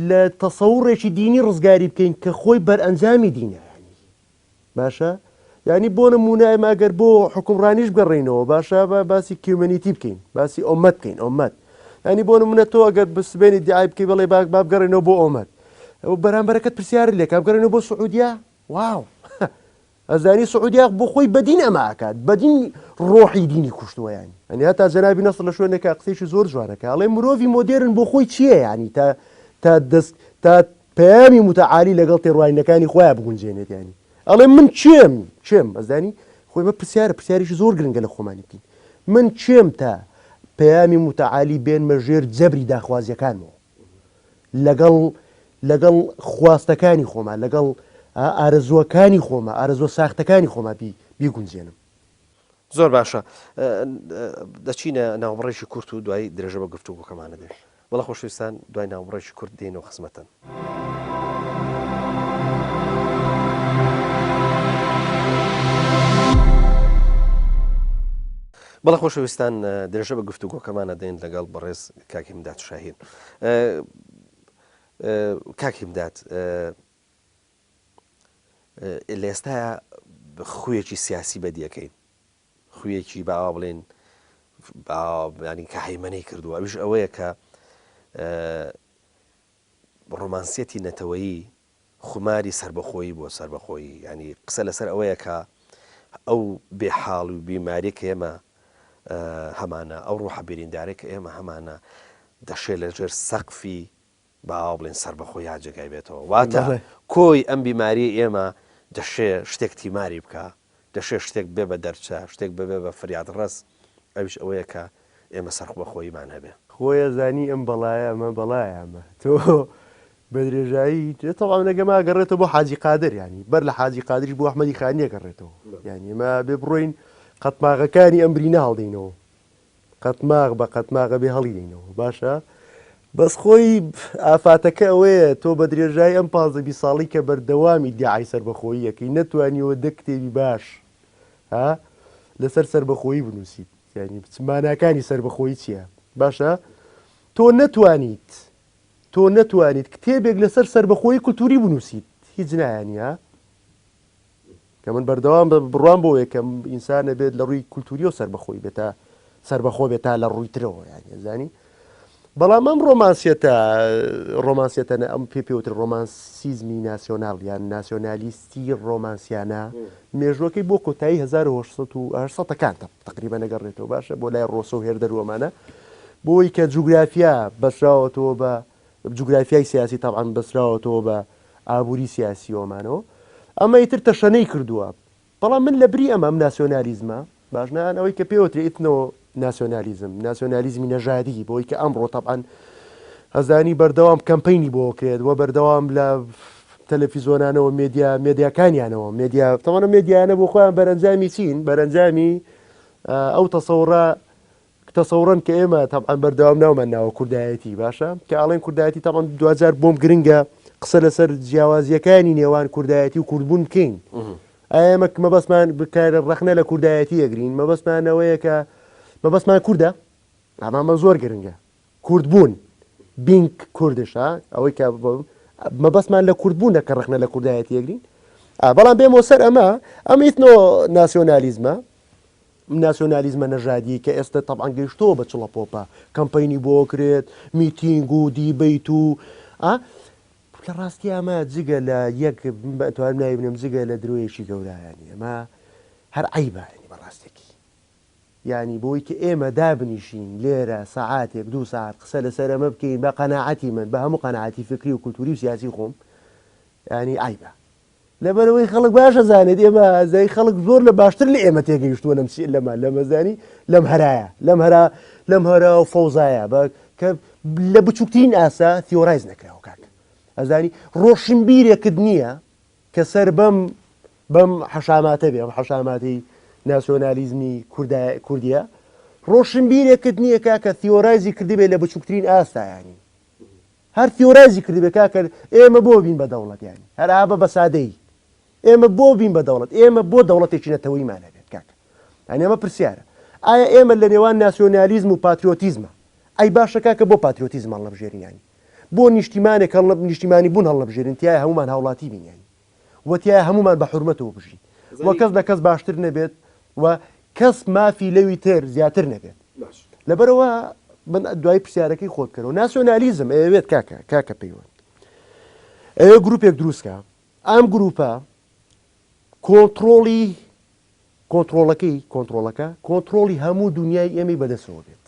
لە تەسەوڕێکی دینی ڕزگاری بکەین کە خۆی بەرئەنجامی دینە باشە یانی بۆ نموونە ئێمە ئەگەر بۆ حوکمڕانیش بگەڕێینەوە باشە با باسی community بکەین باسی ئۆمەت بکەین ئۆمەت ینی بۆ نمونە تۆ ئەگەر بسبێنی دیعای بکەی بڵێ باک با بگەڕێنەوە بۆ ئۆمەت ئەو بەرامبەرەکەت پرسیارت لێکا بگەڕێنەوە بۆ سعودیا واو ئەزانی سعودیا بۆ خۆی بەدین ئەمە ئەکات بەدین ڕۆحی دینی کوشتووە ینی ئەنی هەتا جەنابی نەسر لە شوێنێکا قسەیەکی زۆر جوانەکە ئەڵێ مرۆڤی مۆدێرن بۆ خۆی چییە ینی تا تا دەست تا پەیامی موتەعالی لەگەڵ تێڕوانینەکانی خۆیا بگونجێنێت یانی ئەڵێ من کێم کێم ئەزانی خۆی مە پرسیارە پرسیارێکی زۆر گرنگە لە خۆمانی بکەین من کێم تا پەیامی موتەعالی بێنمە ژێر جەبری داخوازیەکانمەوە لەگەڵ لەگەڵ خواستەکانی خۆمان لەگەڵ ئارەزووەکانی خۆما، ئارەزووە ساختەکانی خۆما بی بیگونجێنم. زۆر باشە دەچینە ناوبڕێکی کورت و دوای درێژە بە گفتوگۆکەمان دەدەین. بەڵێ خۆشەویستان دوای ناوبڕێکی کورت دێینەوە خزمەتتان. بەڵێ خۆشەویستان درێژە بە گفتوگۆکەمان ئەدەین لەگەڵ بەڕێز کاک هیمداد شاهین. کاک هیمداد لە ئێستایا خویەکی سیاسی بەدیەکەین خویەکی با ئاوا بڵێین ینی کە هەیمەنەی کردووە ئەویش ئەوەیە کە ڕۆمانسیەتی نەتەوەیی خوماری سەربەخۆیی بۆ سەربەخۆیی ینی قسە لەسەر ئەوەیە کە ئەو بێحاڵ و بیماری کە ئێمە هەمانە ئەو ڕوحە بریندارێک کە ئێمە هەمانە دەشێ لەژێر سەقفی با ئاوا بڵێین سەربەخۆ یا جێگای بێتەوە. واتە کۆی ئەم بیماریەی ئێمە دەشێ شتێک تیماری بکا، دەشێ شتێک ببێ بە دەرچە، شتێک ببێ بە فریادڕەس، ئەویش ئەوەیە کە ئێمە سەرخبەخۆییمان هەبێ. خۆی ئەزانی ئەم بەڵایە ئەمە بەڵایە ئەمە تۆ بە درێژایی تەبعەن ئەگەمە ئەگەڕێتەوە بۆ حاجی قادر یانی بەر لە حاجی قادریش بۆ ئەحمەدی خانی ئەگەڕێتەوە یانی ئێمە بێ بڕۆین قەتماغەکانی ئەم برینە هەڵدەینەوە قەتماغ بە قەتماغە بێ هەڵیدەینەوە باشە بەس خۆی ئافاتەکە ئەوەیە تۆ بە درێژای ئەم پازدە بیست ساڵی کە بەردەوام ئیدیعای سەربەخۆیی ئەکەی نەتوانیوە دە کتێبی باش ها لەسەر سەربەخۆیی بنووسیت یعنی ماناکانی سەربەخۆیی چییە باشە تۆ نەتوانیت تۆ نەتوانیت کتێبێک لەسەر سەربەخۆیی کولتوری بنووسیت هیچ نایانی ها کە من بەردەوام بڕوام بۆ یەکەم ئینسان ئەبێت لە ڕووی کولتوریەوە سەربەخۆی بێت تا سەربەخۆ بێت تا لە ڕووی ترەوە یانی ئەزانی بەڵام ئەم ڕۆمانسیەتە ڕۆمانسیەتە ئەم پێ پێوتر ڕۆمانسیزمی ناسیۆنال یان ناسیۆنالیستی ڕۆمانسیانە مێژوەکەی بۆ کۆتایی 1970ەکان تقریبا نەگەڕێتەوە باشە بۆ لای ڕۆسۆ و هێردەر و ئەمانە بۆی کە جوگرافیا بەسراوەتەوە بە جوگرافیای سیاسی تەبعەن بەستراوەتەوە بە ئابووری سیاسی و ئەمانەوە، ئەمە ئیتر تەشەنەی کردووە. بەڵام من لە بری ئەمە، ئەم ناسیۆنالیزمە، باش نا، ئەوەی کە پێوترێ ئیتنۆ ناسیۆنالیزم، ناسیۆنالیزمی نەژادی، بۆی کە ئەمڕۆ تەبعەن ئەزانی بەردەوام کەمپەینی بۆ کرێت و بەردەوام لە تەلەفیزۆنانەوە مێدیا مێدیاکانیانەوە مێدیا تەوانە مێدیانە بۆ خۆیان بەرەنجامی چین بەرەنجامی ئەو تەسەوڕە تەسەوڕەن کە ئێمە تەبعەن بەردەوام ناومان ناوە کوردایەتی باشە کە ئاڵێن کوردایەتی تەبعەن دواجار بۆم گرنگە قسە لەسەر جیاوازیەکانی نێوان کوردایەتی و کوردبوون بکەین ئایا ئێمە مەبەستمان بکارە ڕەخنە لە کوردایەتی ئەگرین مەبەستمان ئەوەیە کە مەبەستمان کوردە ئەمامە زۆر گرنگە کوردبوون بینگ کوردشە ئەوەی کە مەبەستمان لە کوردبوونە کە ڕەخنە لە کوردایەتی ئەگرین بەڵام بێمەوە سەر ئەمە ئەم ئیتنۆ ناسیۆنالیزمە ناسیۆنالیزمە نەژادیەی کە ئێستە تەبعەن گەیشتۆوە بە چڵەپۆپە، کەمپەینی بۆ ئەکرێت، میتینگ و دیبەیت و ئا لە ڕاستیا ئەمە جگە لە یەک ئەتوانم ناوی بنێم جگە لە درۆیەکی گەورە یانی ئەمە هەر عەیبە یانی بە ڕاستێکی یانی بۆی کە ئێمە دابنیشین لێرە سەعاتێک دوو سەعات قسە لەسەر ئەمە بکەین بە قەناعەتی من بە هەموو قەناعەتی فکری و کولتوری و سیاسی خۆم یانی عەیبە لەبەرئەوەی خەڵک باش ئەزانێت ئێمە ئازای خەڵک زۆر لە باشتر لە ئێمە تێگەیشتووە لەم لەمە لەمەزانی لەم هەرایە لەم هەرا لەم هەرا و فەوزایە بە کە لە بچووکترین ئاسا theorize نەکراوە کاک ئەزانی ڕۆشنبیرێکت نییە کە سەر بەم بەم حەشاماتە بێ ئەم حەشاماتی ناسیۆنالیزمی کوردە کوردیە ڕۆشنبیرێکت نییە کاکە theorize ی کردبێ لە بچووکترین ئاستا ینی هەر theorize ی کردبێ کاکە ئێمە بۆ بین بە دەوڵەت یانی هەر ئابە بە سادەیی ئێمە بۆ بین بە دەوڵەت ئێمە بۆ دەوڵەتێکی نەتەوەیمان هەبێت کاکە یانی ئەمە پرسیارە ئایا ئێمە لە نێوان ناسیۆنالیزم و پاتریۆتیزمە ئەی باشە کاکە بۆ پاتریۆتیزم هەڵنەبژێرین یانی بۆ نیشتیمانێک هەڵ نیشتیمانی بوون هەڵنەبژێرین تیایە هەموومان هاوڵاتی بین یانی و تیایا هەموومان بە حورمەتەوە بژین و کەس لە کەس باشتر نەبێت و کەس مافی لەوی تر زیاتر نەبێت لەبەرئەوە من دوای پرسیارەکەی خۆت بکەرەوە ناسیۆنالیزم ئەیەوێت کاکە کاکە پەیوەند ئەوێ گروپێک دروستکە ئەم گروپە کۆنتڕۆڵی کۆنتڕۆڵەکەی کۆنتڕۆڵەکە کۆنتڕۆڵی هەموو دنیای ئێمەی بەدەستەوە بێت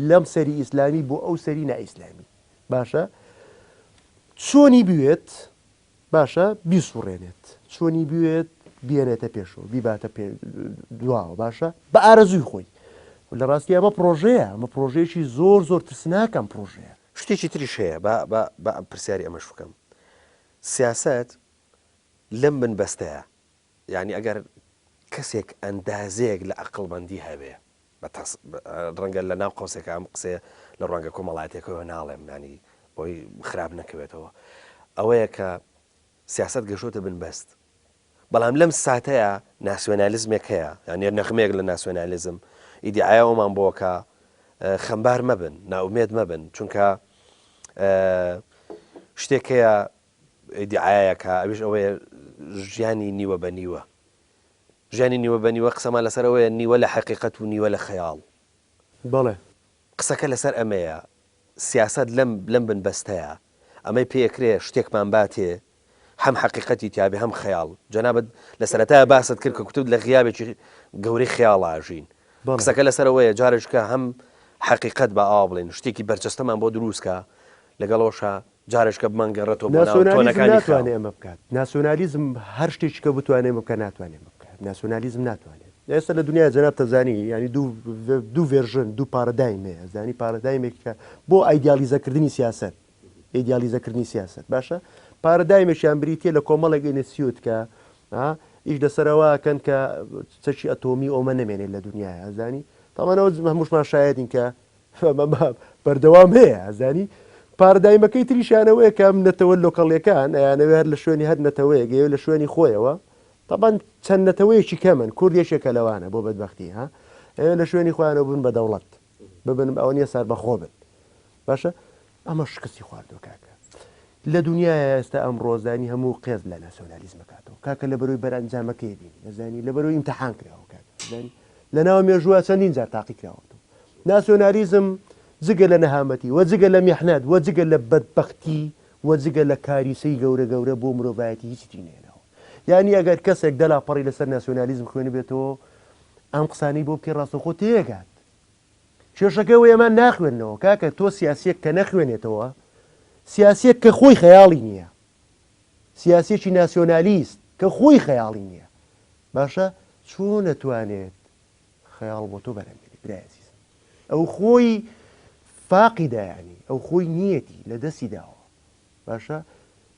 لەم سەری ئیسلامی بۆ ئەو سەری نائیسلامی باشە چۆنی بوێت باشە بیسوڕێنێت چۆنی بوێت بێنێتە پێشەوە بیباتە پێ دواوە باشە بە ئارەزووی خۆی لە ڕاستی ئەمە پرۆژەیە ئەمە پرۆژەیەکی زۆر زۆر ترسناکە ئەم پرۆژەیە. شتێکی تریش هەیە با با با پرسیاری ئەمەش بکەم سیاسەت. لەم بنبەستەیە یانی ئەگەر کەسێک ئەندازەیەک لە ئەقڵمەندی هەبێ بە تەس ڕەنگە لە ناو قەوسێکا ئەم قسەیە لە ڕوانگە کۆمەڵایەتیەکەوە ناڵێم یانی بۆی خراپ نەکەوێتەوە ئەوەیە کە سیاسەت گەشتۆتە بنبەست بەڵام لەم ساتەیا ناسیۆنالیزمێک هەیە یانی نەغمەیەک لە ناسیۆنالیزم ئیدیعای ئەومان بۆ کە خەمبار مەبن نائومێد مەبن چونکە شتێک هەیە ئیدیعایەکە ئەویش ئەوەیە ژیانی نیوە بە نیوە. ژیانی نیوە بە نیوە قسەمان لەسەر ئەوەیە نیوە لە حەقیقەت و نیوە لە خەیاڵ. بەڵێ. قسەکە لەسەر ئەمەیە سیاسەت لەم لەم بنبەستەیە ئەمەی پێکرێ شتێکمان باتێ هەم حەقیقەتی تیابێ هەم خەیاڵ. جەنابت لە سەرەتایە باست کرد کە کوتت لە غیابێکی گەورەی خەیاڵا ئەژین. بەڵێ. قسەکە لەسەر ئەوەیە جارێکە هەم حەقیقەت با ئاوا بڵێین شتێکی بەرجەستەمان بۆ دروست کا لەگەڵ ئەوەشا جارێکە بمانگەڕێتەوە بۆ ناو ناسیۆنالیزم تۆنەکانی خەیاڵ. ناتوانێ ئەمە بکات. ناسیۆنالیزم هەر شتێکی کە بتوانێ ئەمە بکات ناتوانێ ئەمە بکات. ناسیۆنالیزم ناتوانێت. ئێستا لە دنیای جەنابت ئەزانی یانی دوو دوو version دوو پارادایم هەیە ئەزانی پارادایمێک کە بۆ ئایدیالیزەکردنی سیاسەت ئیدیالیزەکردنی سیاسەت باشە پارادایمێکیان بریتیە لە کۆمەڵێک ئینستیوت کە ئیش لەسەر ئەوە ئەکەن کە چەکی ئەتۆمی ئۆمە نەمێنێت لە دنیاە ئەزانی تاوان ئەوە هەمووشمان شایەدین کە بەردەوام هەیە ئەزانی پارادایمەکەی تریشیان ئەوەیە کە ئەم نەتەوە لۆکەڵیەکان ئەیانەوێ هەر لە شوێنی هەر نەتەوەیەک ئەیەوێ لە شوێنی خۆیەوە تەبعەن چەند نەتەوەیەکی کەمن کورد یەکێکە لەوانە بۆ بەدبەختی ها ئەیەوێ لە شوێنی خۆیانەوە ببن بە دەوڵەت ببن ئەوە نییە سەربەخۆ بن باشە ئەمە شکستی خواردوە کاکە لە دنیایا ئێستا ئەمڕۆ زانی هەموو قێز لە ناسیۆنالیزم ئەکاتەوە کاکە لە بەرۆی بەرئەنجامەکەی بینی ئەزانی لە بەرۆی ئیمتحان کراوە کاکە ئەزانی لە ناو مێژووە چەندین جار تاقی کراوەتەوە ناسیۆنالیزم جگە لە نەهامەتی وە جگە لە میحنەت وە جگە لە بەدبەختی وە جگە لە کاریسەی گەورە گەورە بۆ مرۆڤایەتی هیچی تری نەهێناوە یانی ئەگەر کەسێک دە لاپەڕی لەسەر ناسیۆنالیزم خوێنبێتەوە ئەم قسانەی بۆ بکەی ڕاستەوخۆ تێگات کێشەکە ئەوەیە ئەمان ناخوێننەوە کاکە تۆ سیاسیەک کە نەخوێنێتەوە سیاسیەک کە خۆی خەیاڵی نییە سیاسیەکی ناسیۆنالیست کە خۆی خەیاڵی نییە باشە چۆن ئەتوانێت خەیاڵ بۆ تۆ بەرهەم بێنێت برای ئەزیزم ئەو خۆی فاقیدە یانی ئەو خۆی نیەتی لە دەستی داوە باشە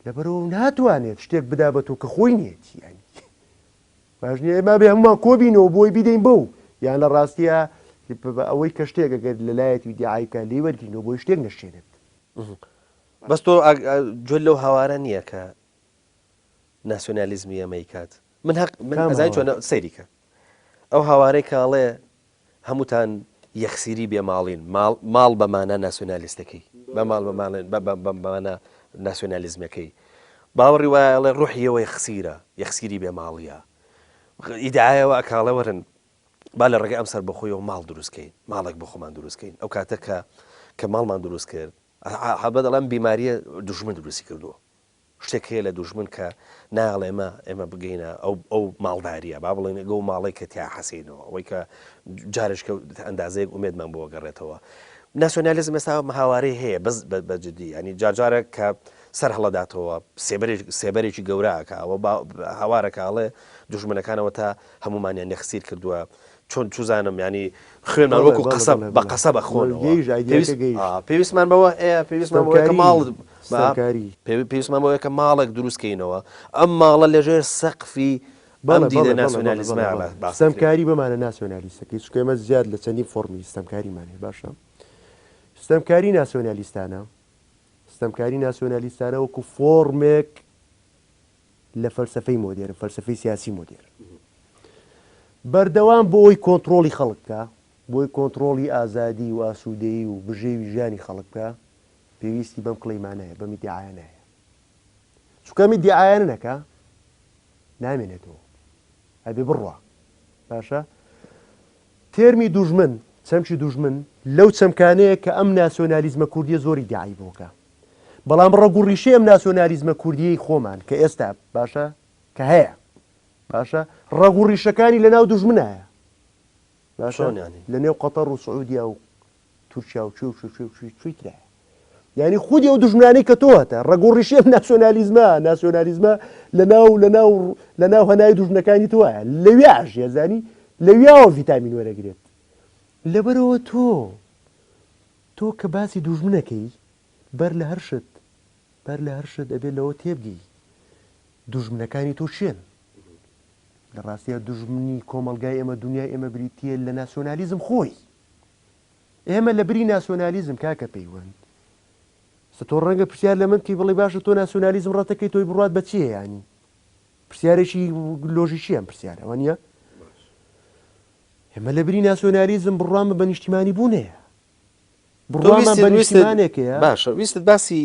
لەبەرەوە ناتوانێت شتێک بدا بە تۆ کە خۆی نیەتی یانی باش نیە ئێمە بێ هەموومان کۆبینەوە بۆی بیدەین بەو یان لە ڕاستیە ئەوەی کە شتێک ئەگەر لە لایەتی ئیدیعای بکات لێی وەرگرینەوە بۆی شتێک نەشێنێت. بەس تۆ گوێت لەو هاوارە نییە کە ناسیۆنالیزمی ئێمە ئەیکات؟ من هەق من کام ئەزانی هاوار؟ چۆنە سەیری کە ئەو هاوارەی کە ئەڵێ هەمووتان یەخسیری بێ ماڵین، ماڵ ماڵ بە مانا ناسیۆنالیستەکەی، بە ماڵ بە ماڵێن بە بە بە مانا ناسیۆنالیزمەکەی. باوەڕی وایە ئەڵێ ڕوحی ئێوە یەخسیرە، یەخسیری بێ ماڵییە. ئیدعای ئەوە ئەکا ئەڵێ وەرن با لە ڕێگەی ئەم سەربەخۆیەوە ماڵ دروست کەین، ماڵێک بۆ خۆمان دروست کەین. ئەو کاتە کە کە ماڵمان دروست کرد، هەڵبەت ئەڵێ ئەم بیمارییە دوژمن دروستی کردووە. شتێک هەیە لە دوژمن کە نایەڵێ ئێمە ئێمە بگەینە ئەو ئەو ماڵدارییە، با بڵێین ئەو ماڵەی کە تیا حەسێینەوە، ئەوەی کە جارێک کە ئەندازەیەک ئومێدمان بۆ گەڕێتەوە. ناسیۆنالیزم ئێستا ئەم هاوارەی هەیە بەس بە جدی یانی جارجارە کە سەر هەڵەداتەوە سێبەرێک سێبەرێکی گەورە ئەکا ئەوە هاوارەکە ئەڵێ دوژمنەکانەوە تا هەموومانیان یەخسیر کردووە چۆن چوزانم یانی خوێنمان بەڵێ وەکو بەڵێ قەسەب بەڵێ بە بەڵێ قەسەب ئەخۆنەوە گەیشت ئایدیاکە پێویست گەیشت ئا پێویستمان بەوە هەیە پێویستمان بەوەیە کە ستەمکاری ماڵ با ستەمکاری پێویستمان بەوەیە کە ماڵێک دروست کەینەوە ئەم ماڵە لەژێر سەقفی ئەم بەڵێ دیدە بەڵێ بەڵێ بەڵێ بەڵێ ناسیۆنالیزمەیا بەڵێ باس دەکرێت. ستەمکاری بەمانە ناسیۆنالیستەکەی چونکە ئێمە زیاد لە چەندین فۆڕمی ستەمکاریمان هەیە باشە ستەمکاری ناسیۆنالیستانە ستەمکاری ناسیۆنالیستانە وەکو فۆڕمێک لە فەلسەفەی مۆدێرن، فەلسەفەی سیاسی مۆدێرن بەردەوام بۆ ئەوەی کۆنتڕۆڵی خەڵک بکا، بۆ ئەوەی کۆنتڕۆڵی ئازادی و ئاسوودەیی و بژێوی ژیانی خەڵک بکا، پێویستی بەم claim انە هەیە، بەم ئیدیعایانە هەیە. چونکە ئەم ئیدیعایانە نەکا نامێنێتەوە، ئەبێ بڕوا. باشە تێرمی دوژمن، چەمکی دوژمن لەو چەمکانەیە کە ئەم ناسیۆنالیزمە کوردییە زۆر ئیدیعای بۆ کە. بەڵام ڕەگ و ڕیشەی ئەم ناسیۆنالیزمە کوردییەی خۆمان کە ئێستا باشە کە هەیە باشە ڕەگ و ڕیشەکانی لە ناو دوژمنایە باشە چۆن یانی؟ لە نێو قەتەڕ و سعودیا و تورکیا و کوێ و کوێ و کوێ کوێی ترایە یانی خودی ئەو دوژمنانەی کە تۆ هەتە ڕەگ و ڕیشەی ئەم ناسیۆنالیزمە ناسیۆنالیزمە لە ناو لە ناو لە ناو هەناوی دوژمنەکانی تۆیە لەوێ ئەژیە زانی لەویاوە ڤیتامین وەرەگرێت لەبەرەوە تۆ تۆ کە باسی دوژمنەکەی بەر لە هەر شت بەر لە هەر شت ئەبێ لەوە تێبگەی. دوژمنەکانی تۆ کێن؟ لە ڕاستیا دوژمنی کۆمەڵگای ئێمە، دونیای ئێمە بریتییە لە ناسیۆنالیزم خۆی. ئێمە لە بری ناسیۆنالیزم کاکە پەیوەند، ئێستا تۆ ڕەنگە پرسیار لە من بکەی بڵێی باشە تۆ ناسیۆنالیزم ڕەتەکەی تۆی بڕوات بە چییە یانی؟ پرسیارێکی لۆژیکییە ئەم پرسیارە، وانییە؟ ئێمە لە بری ناسیۆنالیزم بڕوامان بە نیشتیمانی بوون هەیە. بڕوامان بە نیشتیمانێک هەیە. باشە ویستت باسی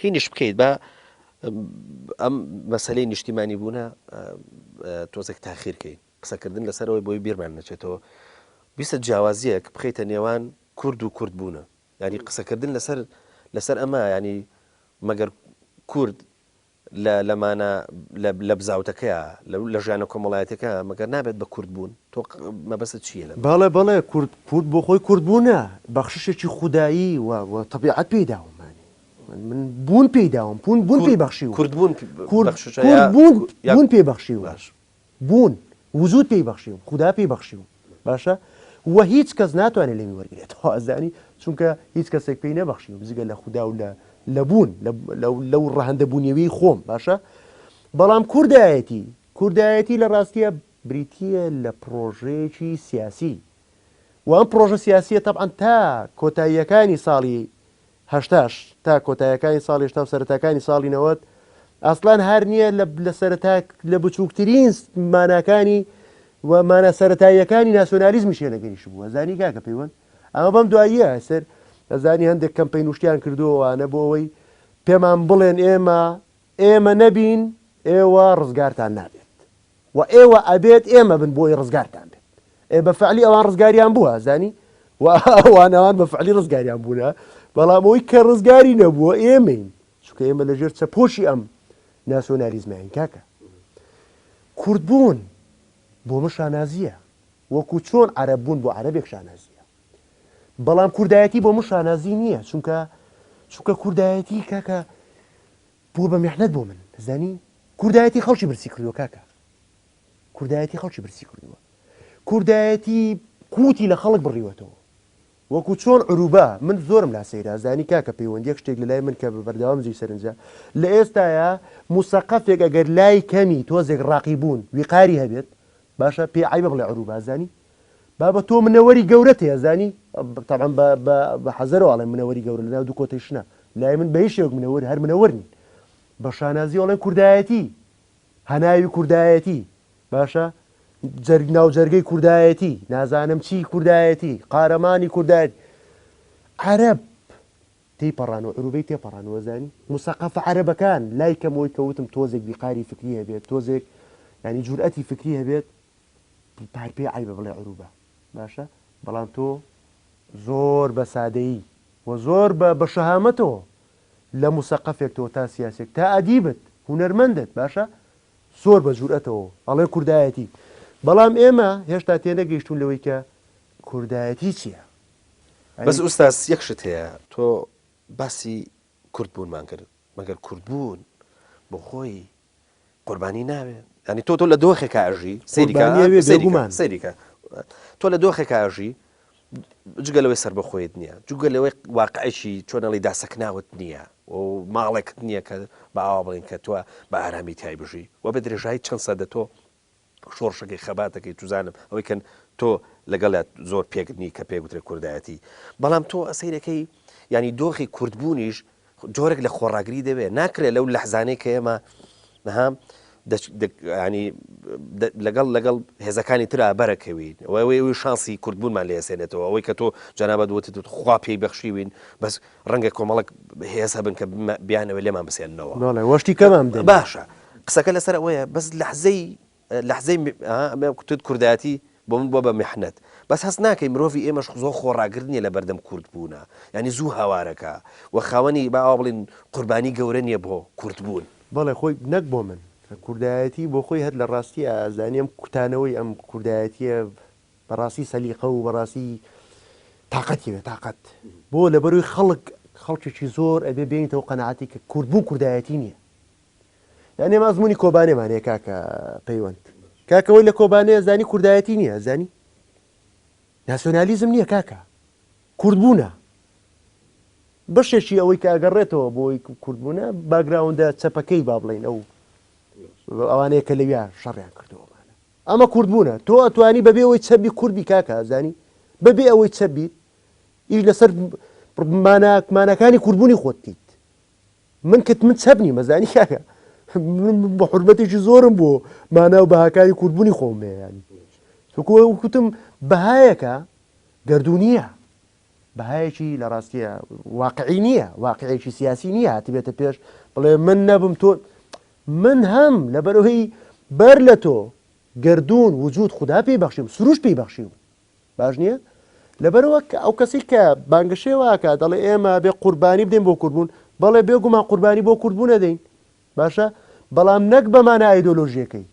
هینیش بکەیت با ئەم مەسەلەی نیشتیمانی بوونە تۆزێک تاخیر کەین قسەکردن لەسەرەوەی بۆی بیرمان نەچێتەوە ویستت جیاوازیەک بخەیتە نێوان کورد و کورد بوونە ینی قسەکردن لەسەر لەسەر ئەمە ینی مەگەر کورد لە لە مانا لە لە بزاوتەکەیا لە لە ژیانە کۆمەڵایەتیەکە مەگەر نابێت بە کورد بوون؟ تۆ مەبەستت چییە لەمە؟ بەڵێ بەڵێ کورد کورد بۆ خۆی کورد بوونە بەخششێکی خودایی و و تەبیعەت پێی داوم مانی من من بوون پێی داوم بوون بوون پێی بەخشیوم کورد بوون کورد بەخششە کورد یا بوون یا بوون پێی بەخشیوم باش. بوون، وجود پێی بەخشیوم، خودا پێی بەخشیوم، باشە وە هیچ کەس ناتوانێت لێمی وەرگرێتەوە ئەزانی چونکە هیچ کەسێک پێی نەبەخشیوم جگە لە خودا و لە لە بوون لەو ڕەهەندە بوونیەویی خۆم باشە بەڵام کوردایەتی کوردایەتی لە ڕاستیە بریتییە لە پڕۆژەیەکی سیاسی و ئەم پڕۆژە سیاسیە تەبعەن تا کۆتاییەکانی ساڵی هەشتاش تا کۆتایەکانی ساڵی هەشتا و سەرەتاکانی ساڵی 90 ئەسڵەن هەر نییە لە لە سەرەتا لە بچووکترین ماناکانی و مانا سەرەتاییەکانی ناسیۆنالیزمیش تێنەگەیشتبوو ئەزانی کاکە پەیوەند ئەمە بەم دواییە سەر ئەزانی هەندێک کەمپەین و شتیان کردووە وانە بۆ ئەوەی پێمان بڵێن ئێمە ئێمە نەبین ئێوە ڕزگارتان نابێت و ئێوە ئەبێت ئێمە بن بۆی ڕزگارتان بێت ئێ بە فعلی ئەوان ڕزگاریان بووە زانی و ئەوان ئەوان بە فعلی ڕزگاریان بوونە بەڵام ئەوی کە ڕزگاری نەبووە ئێمەین چونکە ئێمە لەژێر چەپۆشی ئەم ناسۆنالیزمەین کاکە کوردبوون بۆ من شانازیە وەکو چۆن عەرەب بوون بۆ عەرەبێک شانازیە بەڵام کوردایەتی بۆ من شانازی نییە چونکە چونکە کوردایەتی کاکە بووە بە میحنەت بۆ من زانی کوردایەتی خەڵکی برسی کردووە کاکە کوردایەتی خەڵکی برسی کردووە کوردایەتی قوتی لە خەڵک بڕیوەتەوە وەکو چۆن عروبە من زۆرم لا سەیرە زانی کاکە پەیوەندیەک شتێک لە لای من کە بەردەوام جێی سەرنجە لە ئێستایا موسەقەفێک ئەگەر لای کەمی تۆزێک ڕاقی بوون ویقاری هەبێت باشە پێی عەیبە بڵێ عروبە زانی بابە تۆ منەوەری گەورەت هەیە زانی تەبعەن بە بە بە حەزەرەوە ئەڵێم منەوەری گەورە لەناو دوو کۆتەیشنە لای من بە هیچ شێوەک منەوەر هەر منەوەر نین بە شانازی ئەڵێن کوردایەتی هەناوی کوردایەتی باشە جەرگ ناو جەرگەی کوردایەتی نازانم چی کوردایەتی قارەمانی کوردایەتی عەرەب تێیپەڕانوە عروبەی تێپەڕانوە زانی موسەقەفە عەرەبەکان لای کەم ئەوەی کە وتم تۆزێک ویقاری فکری هەبێت تۆزێک یانی جورئەتی فکری هەبێت پار پێی عەیبە بڵێ عروبە باشە بەڵام تۆ زۆر بە سادەیی و زۆر بە بە شەهامەتەوە لە موسەقەفێکتەوە تا سیاسێک تا ئەدیبت هونەرمەندت باشە زۆر بە جورئەتەوە ئەڵێ کوردایەتی بەڵام ئێمە هێشتا تێنەگەیشتوون لەوەی کە کوردایەتی چییە؟ بەس ئوستاز یەک شت هەیە تۆ باسی کورد بوونمان کرد مەگەر کورد بوون بۆ خۆی قوربانی ناوێ ینی تۆ تۆ لە دۆخێکا ئەژی سەیریکە بێگومان سەیریکە تۆ لە دۆخێکا ئەژی جگە لەوەی سەربەخۆیت نییە جگە لەوەی واقعێکی چۆنەڵی داسەکناوت نییە و ماڵێکت نییە کە بە ئاوا بڵین کە تۆ بە ئارامی تای بژی و بە درێژایی چەند سەدە تۆ شۆڕشەکەی خەباتەکەی توزانم ئەوەی کە تۆ لەگەڵیان زۆر پێک نی کە پێ گوترێ کوردایەتی بەڵام تۆ سەیرەکەی ینی دۆخی کوردبوونیش جۆرێک لە خۆڕاگری دەوێت ناکرێت لەو لەحزانەی کە ئێمە نها ینی لەگەڵ لەگەڵ هێزەکانی ترا بەرەکەوین ئەوەی شانسی کوردبوونمان لێسێنێتەوە ئەوەی کە تۆ جەنابەت وتت خوا پێی بەخشیوین بەس ڕەنگە کۆمەڵک هێز هەبن کە بیانەوە لێمان بسێننەوە بەڵێ وەشتی کەمان بدەن باشە قسەکە لەسەر ئەوەیە بەس لەحزەی لەحزەی کوتت کوردایەتی بۆ من بووە بە میحنەت بەس هەست ناکەی مرۆڤی ئێمەش زۆر خۆڕاگر نییە لە بەردەم کورد بوونە یانی زوو هاوارەکە و خاوەنی با ئاوا بڵێین قوربانی گەورە نییە بۆ کورد بوون. بەڵێ خۆی نەک بۆ من کوردایەتی بۆ خۆی هەر لە ڕاستیا ئەزانی ئەم کوتانەوەی ئەم کوردایەتیە بەڕاستی سەلیقە و بەڕاستی تاقەتی وێ تاقەت بۆ لەبەروی خەڵک خەڵکێکی زۆر ئەبێ بێنیتەوە قەناعەتی کە کوردبوون کوردایەتی نییە یعنی ئێمە ئەزموونی کۆبانێمان هەیە کاکە پەیوەند کاکە ئەوەی لە کۆبانێ زانی کوردایەتی نییە زانی ناسیۆنالیزم نییە کاکە کوردبوونە بەشێکی ئەوەی کە ئەگەڕێتەوە بۆی کوردبوونە باگراوندە چەپەکەی با بڵین ئەو. ئەوانەیە کە لەویا شەڕیان کردووە ئەمە کوردبوونە تۆ ئەتوانی بەبێ ئەوەی چەپ بی کورد بی کاکە ئەزانی بەبێ ئەوەی چەپ بیت ئیش لەسەر مانا ماناکانی کوردبوونی خۆت بکەیت من کت من چەپ نیم ئەزانی کاکە من بە حورمەتێکی زۆرم بۆ مانا و بەهاکانی کوردبوونی خۆم هەیە ینی کوتم بەهایەکە گردونیە بەهایەکی لە ڕاستیە واقعی نییە واقعێکی سیاسی نییە هاتبێتە پێش بڵێ من نەبم تۆ من هەم لەبەرئەوەی بەر لە تۆ گەردوون وجود خودا پێی بەخشیوم سروشت پێی بەخشیوم باش نییە؟ لەبەرئەوە کە ئەو کەسەی کە بانگەشەی وا ئەکات دەڵێ ئێمە ئەبێ قوربانی بدەین بۆ کوردبوون بەڵێ بێگومان قوربانی بۆ کوردبوون ئەدەین باشە بەڵام نەک بە مانا ئایدۆلۆژییەکەی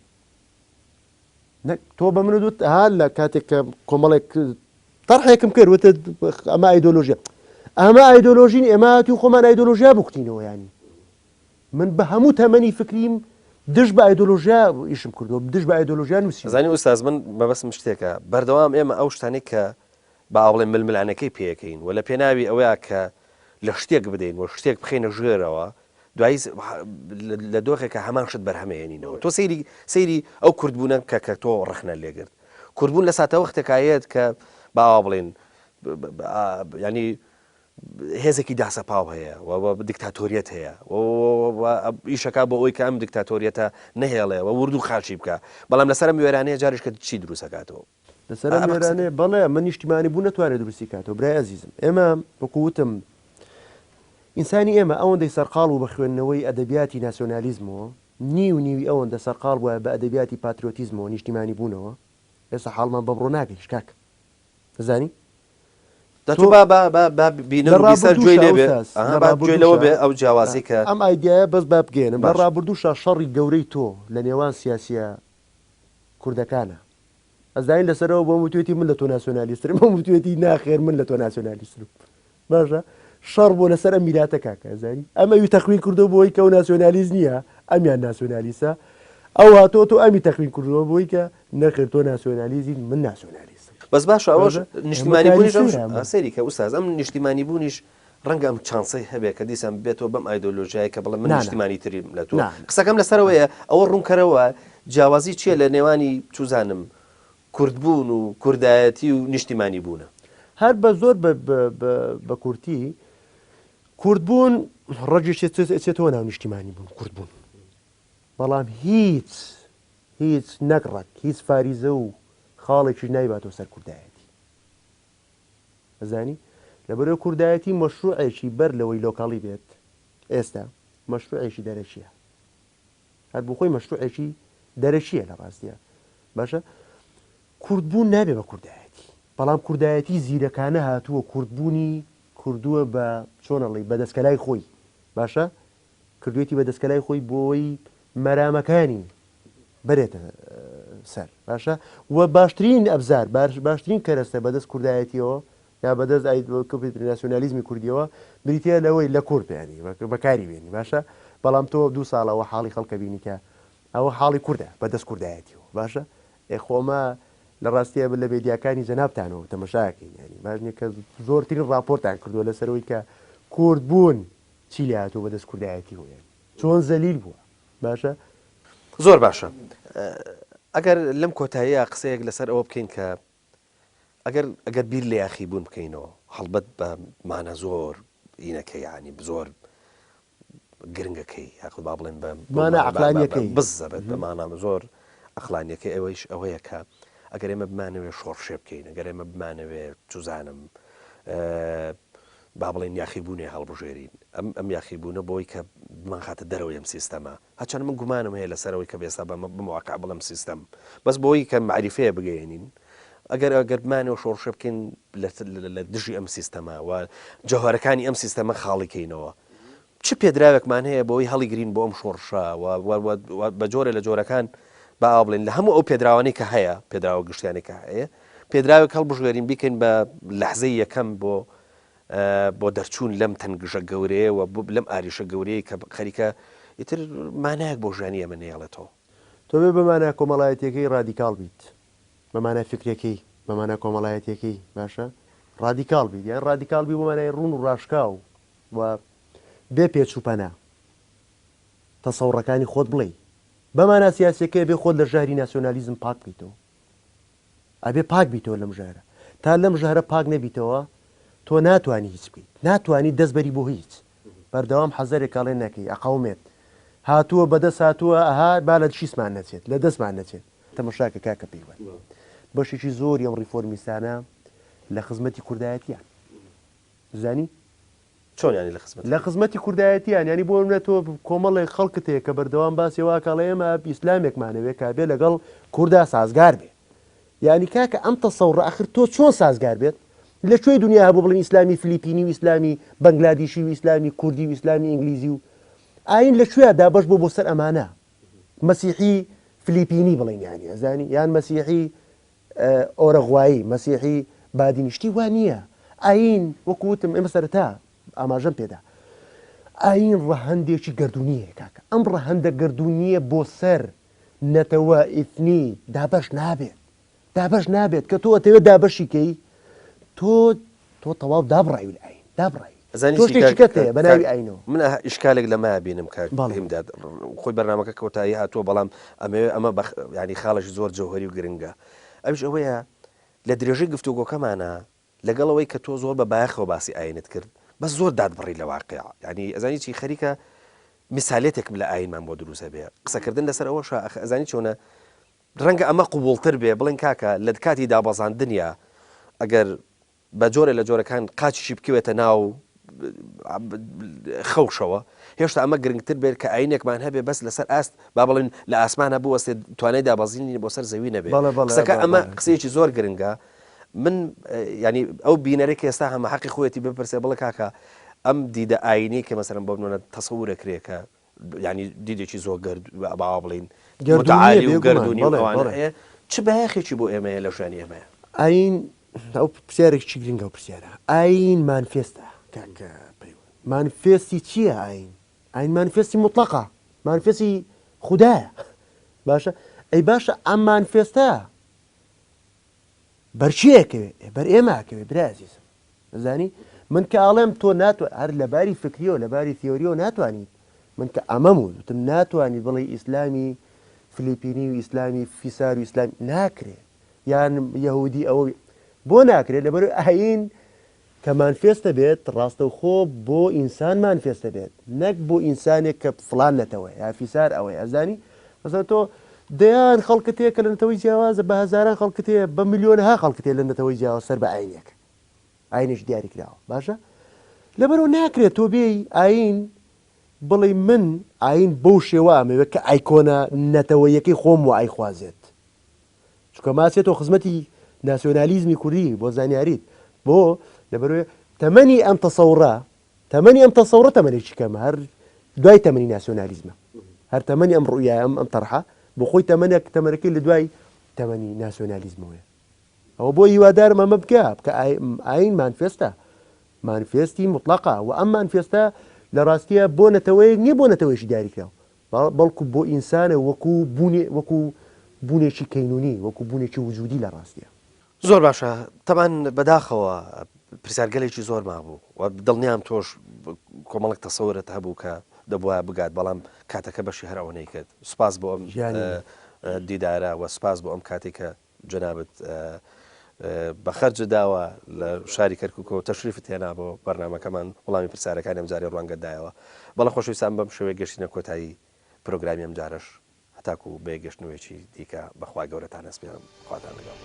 نەک تۆ بە من دوت ها لە کاتێک کە کۆمەڵێک تەرحێکم کرد وتت ئەمە ئایدۆلۆژیە ئەمە ئایدۆلۆژین ئێمە هاتوین خۆمان ئایدۆلۆژیا بکوتینەوە ینی من بە هەموو تەمەنی فکریم دژ بە ئایدۆلۆژیا ئیشم کردووە، دژ بە ئایدۆلۆژیا نووسیومە. ئەزانی ئوستاز من مەبەستم شتێکە، بەردەوام ئێمە ئەو شتانەی کە با بڵێین ململانێکەی پێ ئەکەین و لە پێناوی ئەوەیا کە لە شتێک بدەین و شتێک بخەینە ژێرەوە دوایی لە دۆخێکا هەمان شت بەرهەم ئەهێنینەوە. تۆ سەیری سەیری ئەو کوردبوونە بکە کە تۆ ڕەخنەت لێ گرت. کوردبوون لە ساتەوەختێکا یەت کە با وا بڵێین یانی هێزێکی داسەپاو هەیە و دیکتاتۆریەت هەیە و ئیشەکا بۆ ئەوەی کە ئەم دیکتاتۆریەتە نەهێڵێ و ورد و خاشی بکا، بەڵام لەسەر ئەم وێرانەیە جارێک کە چی دروست ئەکاتەوە؟ لەسەر ئەم وێرانەیە بەڵێ ئەمە نیشتیمانی بوو نەتوانێت دروستی کاتەوە برای ئەزیزم ئێمە وەکو وتم ئینسانی ئێمە ئەوەندەی سەرقاڵ بوو بە خوێندنەوەی ئەدەبیاتی ناسیۆنالیزمەوە نیو نیوی ئەوەندە سەرقاڵ بوایە بە ئەدەبیاتی پاتریۆتیزمەوە نیشتیمانی بوونەوە ئێستا حاڵمان بەمڕۆ ناگەیشت کاک دەزانی دە تۆ با با با با بینەر لە و بیسەر گوێی ڕابردووشا لێ بێ ئوستاز ئەها لە با گوێی لەوە ڕابردووشا بێ ئەو جیاوازی کە ئەم ئایدیایە بەس با بگەیەنم لە باشە. ڕابردووشا شەڕی گەورەی تۆ لە نێوان سیاسیە کوردەکانا ئەزانین لەسەرەوە بۆم وتوێتی من لە تۆ ناسیۆنالیسترم ئەم وتوێتی ناخێر من لە تۆ ناسیۆنالیسترم باشە شەڕ بۆ لەسەر ئەم میراتە کاکە ئەزانی ئەم ئەوی تەخوین کردو بۆی کە ئەو ناسیۆنالیست نییە ئەمیان ناسیۆنالیستە ئەو هاتۆ تۆ ئەمی تەخوین کردووە بۆی کە نەخێر تۆ ناسیۆنالیزی من ناسیۆنالیستم بەس باشە ئەوەش باشە ئێمە نیشتیمانی کاری بوونیش ئەم سەیرە ئەمە. سەیری کە ئوستاز ئەم نیشتیمانی بوونیش ڕەنگە ئەم چانسەی هەبێ کە دیسان ببێتەوە بەم ئایدۆلۆژیایە کە بڵێ من نا نا نیشتیمانی تریم لە تۆ نا نا قسەکەم لەسەرەوەیە ئەوە ڕوونکەرەوە جیاوازی چییە لە نێوانی چوزانم کوردبوون و کوردایەتی و نیشتیمانی بوونە. هەر بە زۆر بە بە بە بە کورتی کوردبوون ڕەگێکی ئەچێتەوە ناو نیشتیمانی بوون کوردبوون بەڵام هیچ هیچ نەک ڕەگ هیچ فاریزە و خاڵێکیش نایباتەوە سەر کوردایەتی ئەزانی لەبەرئەوەی کوردایەتی مەشروعێکی بەر لەوەی لۆکاڵی بێت ئێستا مەشروعێکی دەرەکیە هەر بۆ خۆی مەشروعێکی دەرەکیە لە ڕاستیا باشە کوردبوون نابێ بە کوردایەتی بەڵام کوردایەتی زیرەکانە هاتووە کوردبوونی کردووە بە چۆنەڵی بە دەستکەلای خۆی باشە کردوێتی بە دەستکەلای خۆی بۆی مەرامەکانی بەرێتە سەر باشە و باشترین ئەبزار باشترین کەرەستە بەدەست کوردایەتیەوە یا بەدەست ناسیۆنالیزمی کوردیەوە بریتە لەوەی لە کورد ینی بەکاری بێنی باشە بەڵام تۆ دوو ساڵەوە حاڵی خەڵکە بینی کە ئەوە حاڵی کوردە بەدەست کوردایەتیەوە باشە ئێ خۆمە لە ڕاستیە لە مێدیاکانی جەنابتانەوە تەمەشاکەین ینی باش نیە کە زۆرترین ڕاپۆرتان کردووە لەسەرەوەی کە کورد بوون چی لێ هاتووە بەدەست کوردایەتیەوە یانی چۆن زەلیل بووە باشە. زۆر باشە ئەگەر لەم کۆتاییە قسەیەک لەسەر ئەوە بکەین کە ئەگەر ئەگەر بیر لە یاخیبوون بکەینەوە هەڵبەت بە مانا زۆر ئینەکە یانی زۆر گرنگەکەی یاخود با بڵێن بە مانا عەقلانیەکەی بزەبت بە مانا زۆر عەقلانیەکەی ئەوەیش ئەوەیە کە ئەگەر ئێمە بمانەوێ شۆڕشێ بکەین ئەگەر ئێمە بمانەوێ چوزانم با بڵێین یاخیبوونێ هەڵبژێرین، ئەم ئەم یاخیبوونە بۆی کە بمانخاتە دەرەوەی ئەم سیستەمە، هەرچەند من گومانم هەیە لەسەر ئەوەی کە ئێستا بەمە بەم واقع بڵێم سیستەم، بەس بۆی کە مەعریفەیە بگەیەنین، ئەگەر ئەگەر بمانەوێ شۆڕشێ بکەین لە لە دژی ئەم سیستەمە و جەوهەرەکانی ئەم سیستەمە خاڵی کەینەوە، چ پێدراوێکمان هەیە بۆی هەڵیگرین بۆ ئەم شۆڕشە و و و و بە جۆرێ لە جۆرەکان با ئاوا بڵێین لە هەموو ئەو پێدراوانەی کە هەیە، پێدراوە گشتیانەی کە هەیە، پێدراوێک هەڵبژێرین بیکەین بە لەحزەی یەکەم بۆ بۆ دەرچوون لەم تەنگژە گەورەیە و لەم ئاریشە گەورەیە کە خەریکە ئیتر مانایەک بۆ ژیانی ئێمە نەیەڵێتەوە. تۆ بێ بە مانا کۆمەڵایەتیەکەی ڕادیکاڵ بیت، بە مانا فیکریەکەی، بە مانا کۆمەڵایەتیەکەی باشە ڕادیکاڵ بیت، یان ڕادیکاڵ بی بۆ مانای ڕوون و ڕاشکاو و بێ پێچ و پەنا تەسەوڕەکانی خۆت بڵێی. بە مانا سیاسیەکەی ئەبێ خۆت لە ژەهری ناسیۆنالیزم پاک بکەیتەوە. ئەبێ پاک بیتەوە لەم ژەهرە. تا لەم ژەهرە پاک نەبیتەوە تۆ ناتوانی هیچ بکەیت. ناتوانی دەست بەری بۆ هیچ. بەردەوام حەزەرێک ئەڵێ نەکەی ئەقەومێت. هاتووە بەدەست هاتووە ئەها با لە چیسمان نەچێت لە دەستمان نەچێت. تەمەشاکە کاکە پەیوەند. بەشێکی زۆری ئەم ڕیفۆرمیستانە لە خزمەتی کوردایەتیان. زانی؟ چۆن یانی لە خزمەتی؟ لە خزمەتی کوردایەتیان یانی بۆ نمونە تۆ کۆمەڵێک خەڵکت هەیە کە بەردەوام باسی ئەوە ئەکا ئەڵێ ئێمە ئیسلامێکمان ئەوێ کە ئەبێ لەگەڵ کوردا سازگار بێ یانی کاکە ئەم تەسەوڕە ئەخر تۆ چۆن سازگار بێت لە کوێی دنیا هەبوو بڵێن ئیسلامی فلیپینی و ئیسلامی بەنگلادیشی و ئیسلامی کوردی و ئیسلامی ئینگلیزی و ئاین لە کوێ دابەش بۆ بۆ سەر ئەمانە مەسیحی فلیپینی بڵێن یانی ئەزانی یان مەسیحی ئۆرەغوایی، مەسیحی بادینی، شتی وا نییە. ئایین وەکو وتم ئێمە سەرەتا ئاماژەم پێدا، ئایین ڕەهەندێکی گەردوونی هەیە کاکە، ئەم ڕەهەندە گەردوونییە بۆ سەر نەتەوە، ئیتنی، دابەش نابێت، دابەش نابێت، کە تۆ ئەتەوێت دابەشی کەی تۆ تۆ تەواو دابڕاوی لە ئایین، دابڕاوی. ئەزانی تۆ چی شتێکی کاک کەت هەیە بە کاک ناوی ئایینەوە. من ئه ئیشکالێک لەمە بینم کاک بەڵێ. هیمداد خۆی بەرنامەکە کۆتایی هاتووە بەڵام ئەمەوێ ئەمە بە یانی خاڵێکی زۆر جەوهەری و گرنگە ئەویش ئەوەیە لە درێژەی گفتوگۆکەمانا لەگەڵ ئەوەی کە تۆ زۆر بە بایەخەوە باسی ئاینت کرد بەس زۆر دادبڕی لە واقیع یانی ئەزانی چی خەریکە میسالێتێکم لە ئاینمان بۆ دروست ئەبێ قسەکردن لەسەر ئەوەشە ئەخ ئەزانی چۆنە ڕەنگە ئەمە قبوڵتر بێ بڵێن کاکە لە کاتی دابەزاندنیا ئەگەر بە جۆرێ لە جۆرەکان قاچیشی بکەوێتە ناو خەوشەوە، هێشتا ئەمە گرنگتر بێت کە ئایینێکمان هەبێ بەس لەسەر ئاست با بڵێین لە ئاسمانە بوەستێت توانای دابەزینی بۆ سەر زەوی نەبێ. بەڵێ بەڵێ قسەکە بەڵێ ئەمە بەڵێ. قسەیەکی زۆر گرنگە من یانی ئەو بینەرەی کە ئێستا هەمە حەقی خۆیەتی بپرسێ بڵێ کاکە ئەم دیدە ئایینیەی کە مەسەلەن بۆ نموونە تەسەور ئەکرێ کە یانی دیدێکی زۆر گەرد با بڵێین گەردوونیە متعالی و بێگومان گەردوونی و بەڵێ ئەوانە بەڵێ. هەیە چ بایەخێکی بۆ ئێمەیە لە ژیانی ئێمەیە؟ ئایین ئەو پرسیارێکی گرنگە ئەو پرسیارە. ئایین مانفێستە کاک پەیوەند. مانفێستی چییە ئایین؟ ئایین مانفێستی موتڵەقە، مانفێستی خودایە. باشە ئەی باشە ئەم مانفێستە بەر کێ ئەکەوێ؟ ئێ بەر ئێمە ئەکەوێ برای ئەزیزم. ئەزانی من کە ئەڵێم تۆ ناتوان هەر لە باری فکریەوە لە باری تیۆریەوە ناتوانیت من کە ئەمەم وت وتم ناتوانیت بڵێی ئیسلامی فلیپینی و ئیسلامی فیسار و ئیسلامی ناکرێ یان یەهودی ئەوە بۆ ناکرێت لەبەر ئایین کە مانفێستە بێت ڕاستەوخۆ بۆ ئینسان مانفێستە بێت نەک بۆ ئینسانێک کە فلان نەتەوەیە یا فیسار ئەوەیە ئەزانی مەسەلەن تۆ دەیان خەڵکت هەیە کە لە نەتەوەی جیاوازە بە هەزاران خەڵکت هەیە بە ملیۆنەها خەڵکت هەیە لە نەتەوەی جیاواز سەر بە ئاینێک ئاینێکی دیاریکراوە باشە لەبەرەوە ناکرێت تۆ بێی ئاین بڵێ من ئاین بەو شێوە ئەمەوێت کە ئایکۆنە نەتەوەیەکەی خۆم و ئایخوازێت چونکە ماچێتەوە خزمەتی ناسیۆنالیزمی کوردی بۆ زانیاریت بۆ لەبەرەوەی تەمەنی ئەم تەسەوڕە تەمەنی ئەم تەسەوڕە تەمەنێکی کەمە هەر دوای تەمەنی ناسیۆنالیزمە هەر تەمەنی ئەم ڕوئیایە ئەم ئەم تەرحە بۆ خۆی تەمەنێک تەمەنەکەی لە دوای تەمەنی ناسیۆنالیزمەوەیە ئەوە بۆ هیوادارم ئەمە بکە بکە ئاین مانفێستە مانفێستی مطلقە و ئەم مانفێستە لە ڕاستیە بۆ نەتەوەیەک نییە بۆ نەتەوەیەکی دیاریکراو بەڵکو بۆ ئینسانە وەکو بوونێ وەکو بوونێکی کەینونی وەکو بوونێکی وجودی لە ڕاستیە. زۆر باشە تەبعەن بەداخەوە پرسیارگەلێکی زۆر مابوو و دڵنیام تۆش کۆمەڵێک تەسەورت هەبوو کە دەبوایە بگات بەڵام کاتەکە بەشی هەر ئەوەنەی کرد سوپاس بۆ ئەم ژیانی من. دیدارە و سوپاس بۆ ئەم کاتەی کە جەنابت بە خەرجت داوە لە شاری کەرکوکەوە تەشریفت هێنا بۆ بەرنامەکەمان وەڵامی پرسیارەکانی ئەمجارەی ڕوانگەت دایەوە بەڵێ خۆشەویستان بەم شێوەیە گەشتینە کۆتایی پرۆگرامی ئەمجارەش هەتاکو بە یەکگەشتنەوەیەکی دیکە بە خوای گەورەتان ئەسپێرم خواتان لەگەڵ.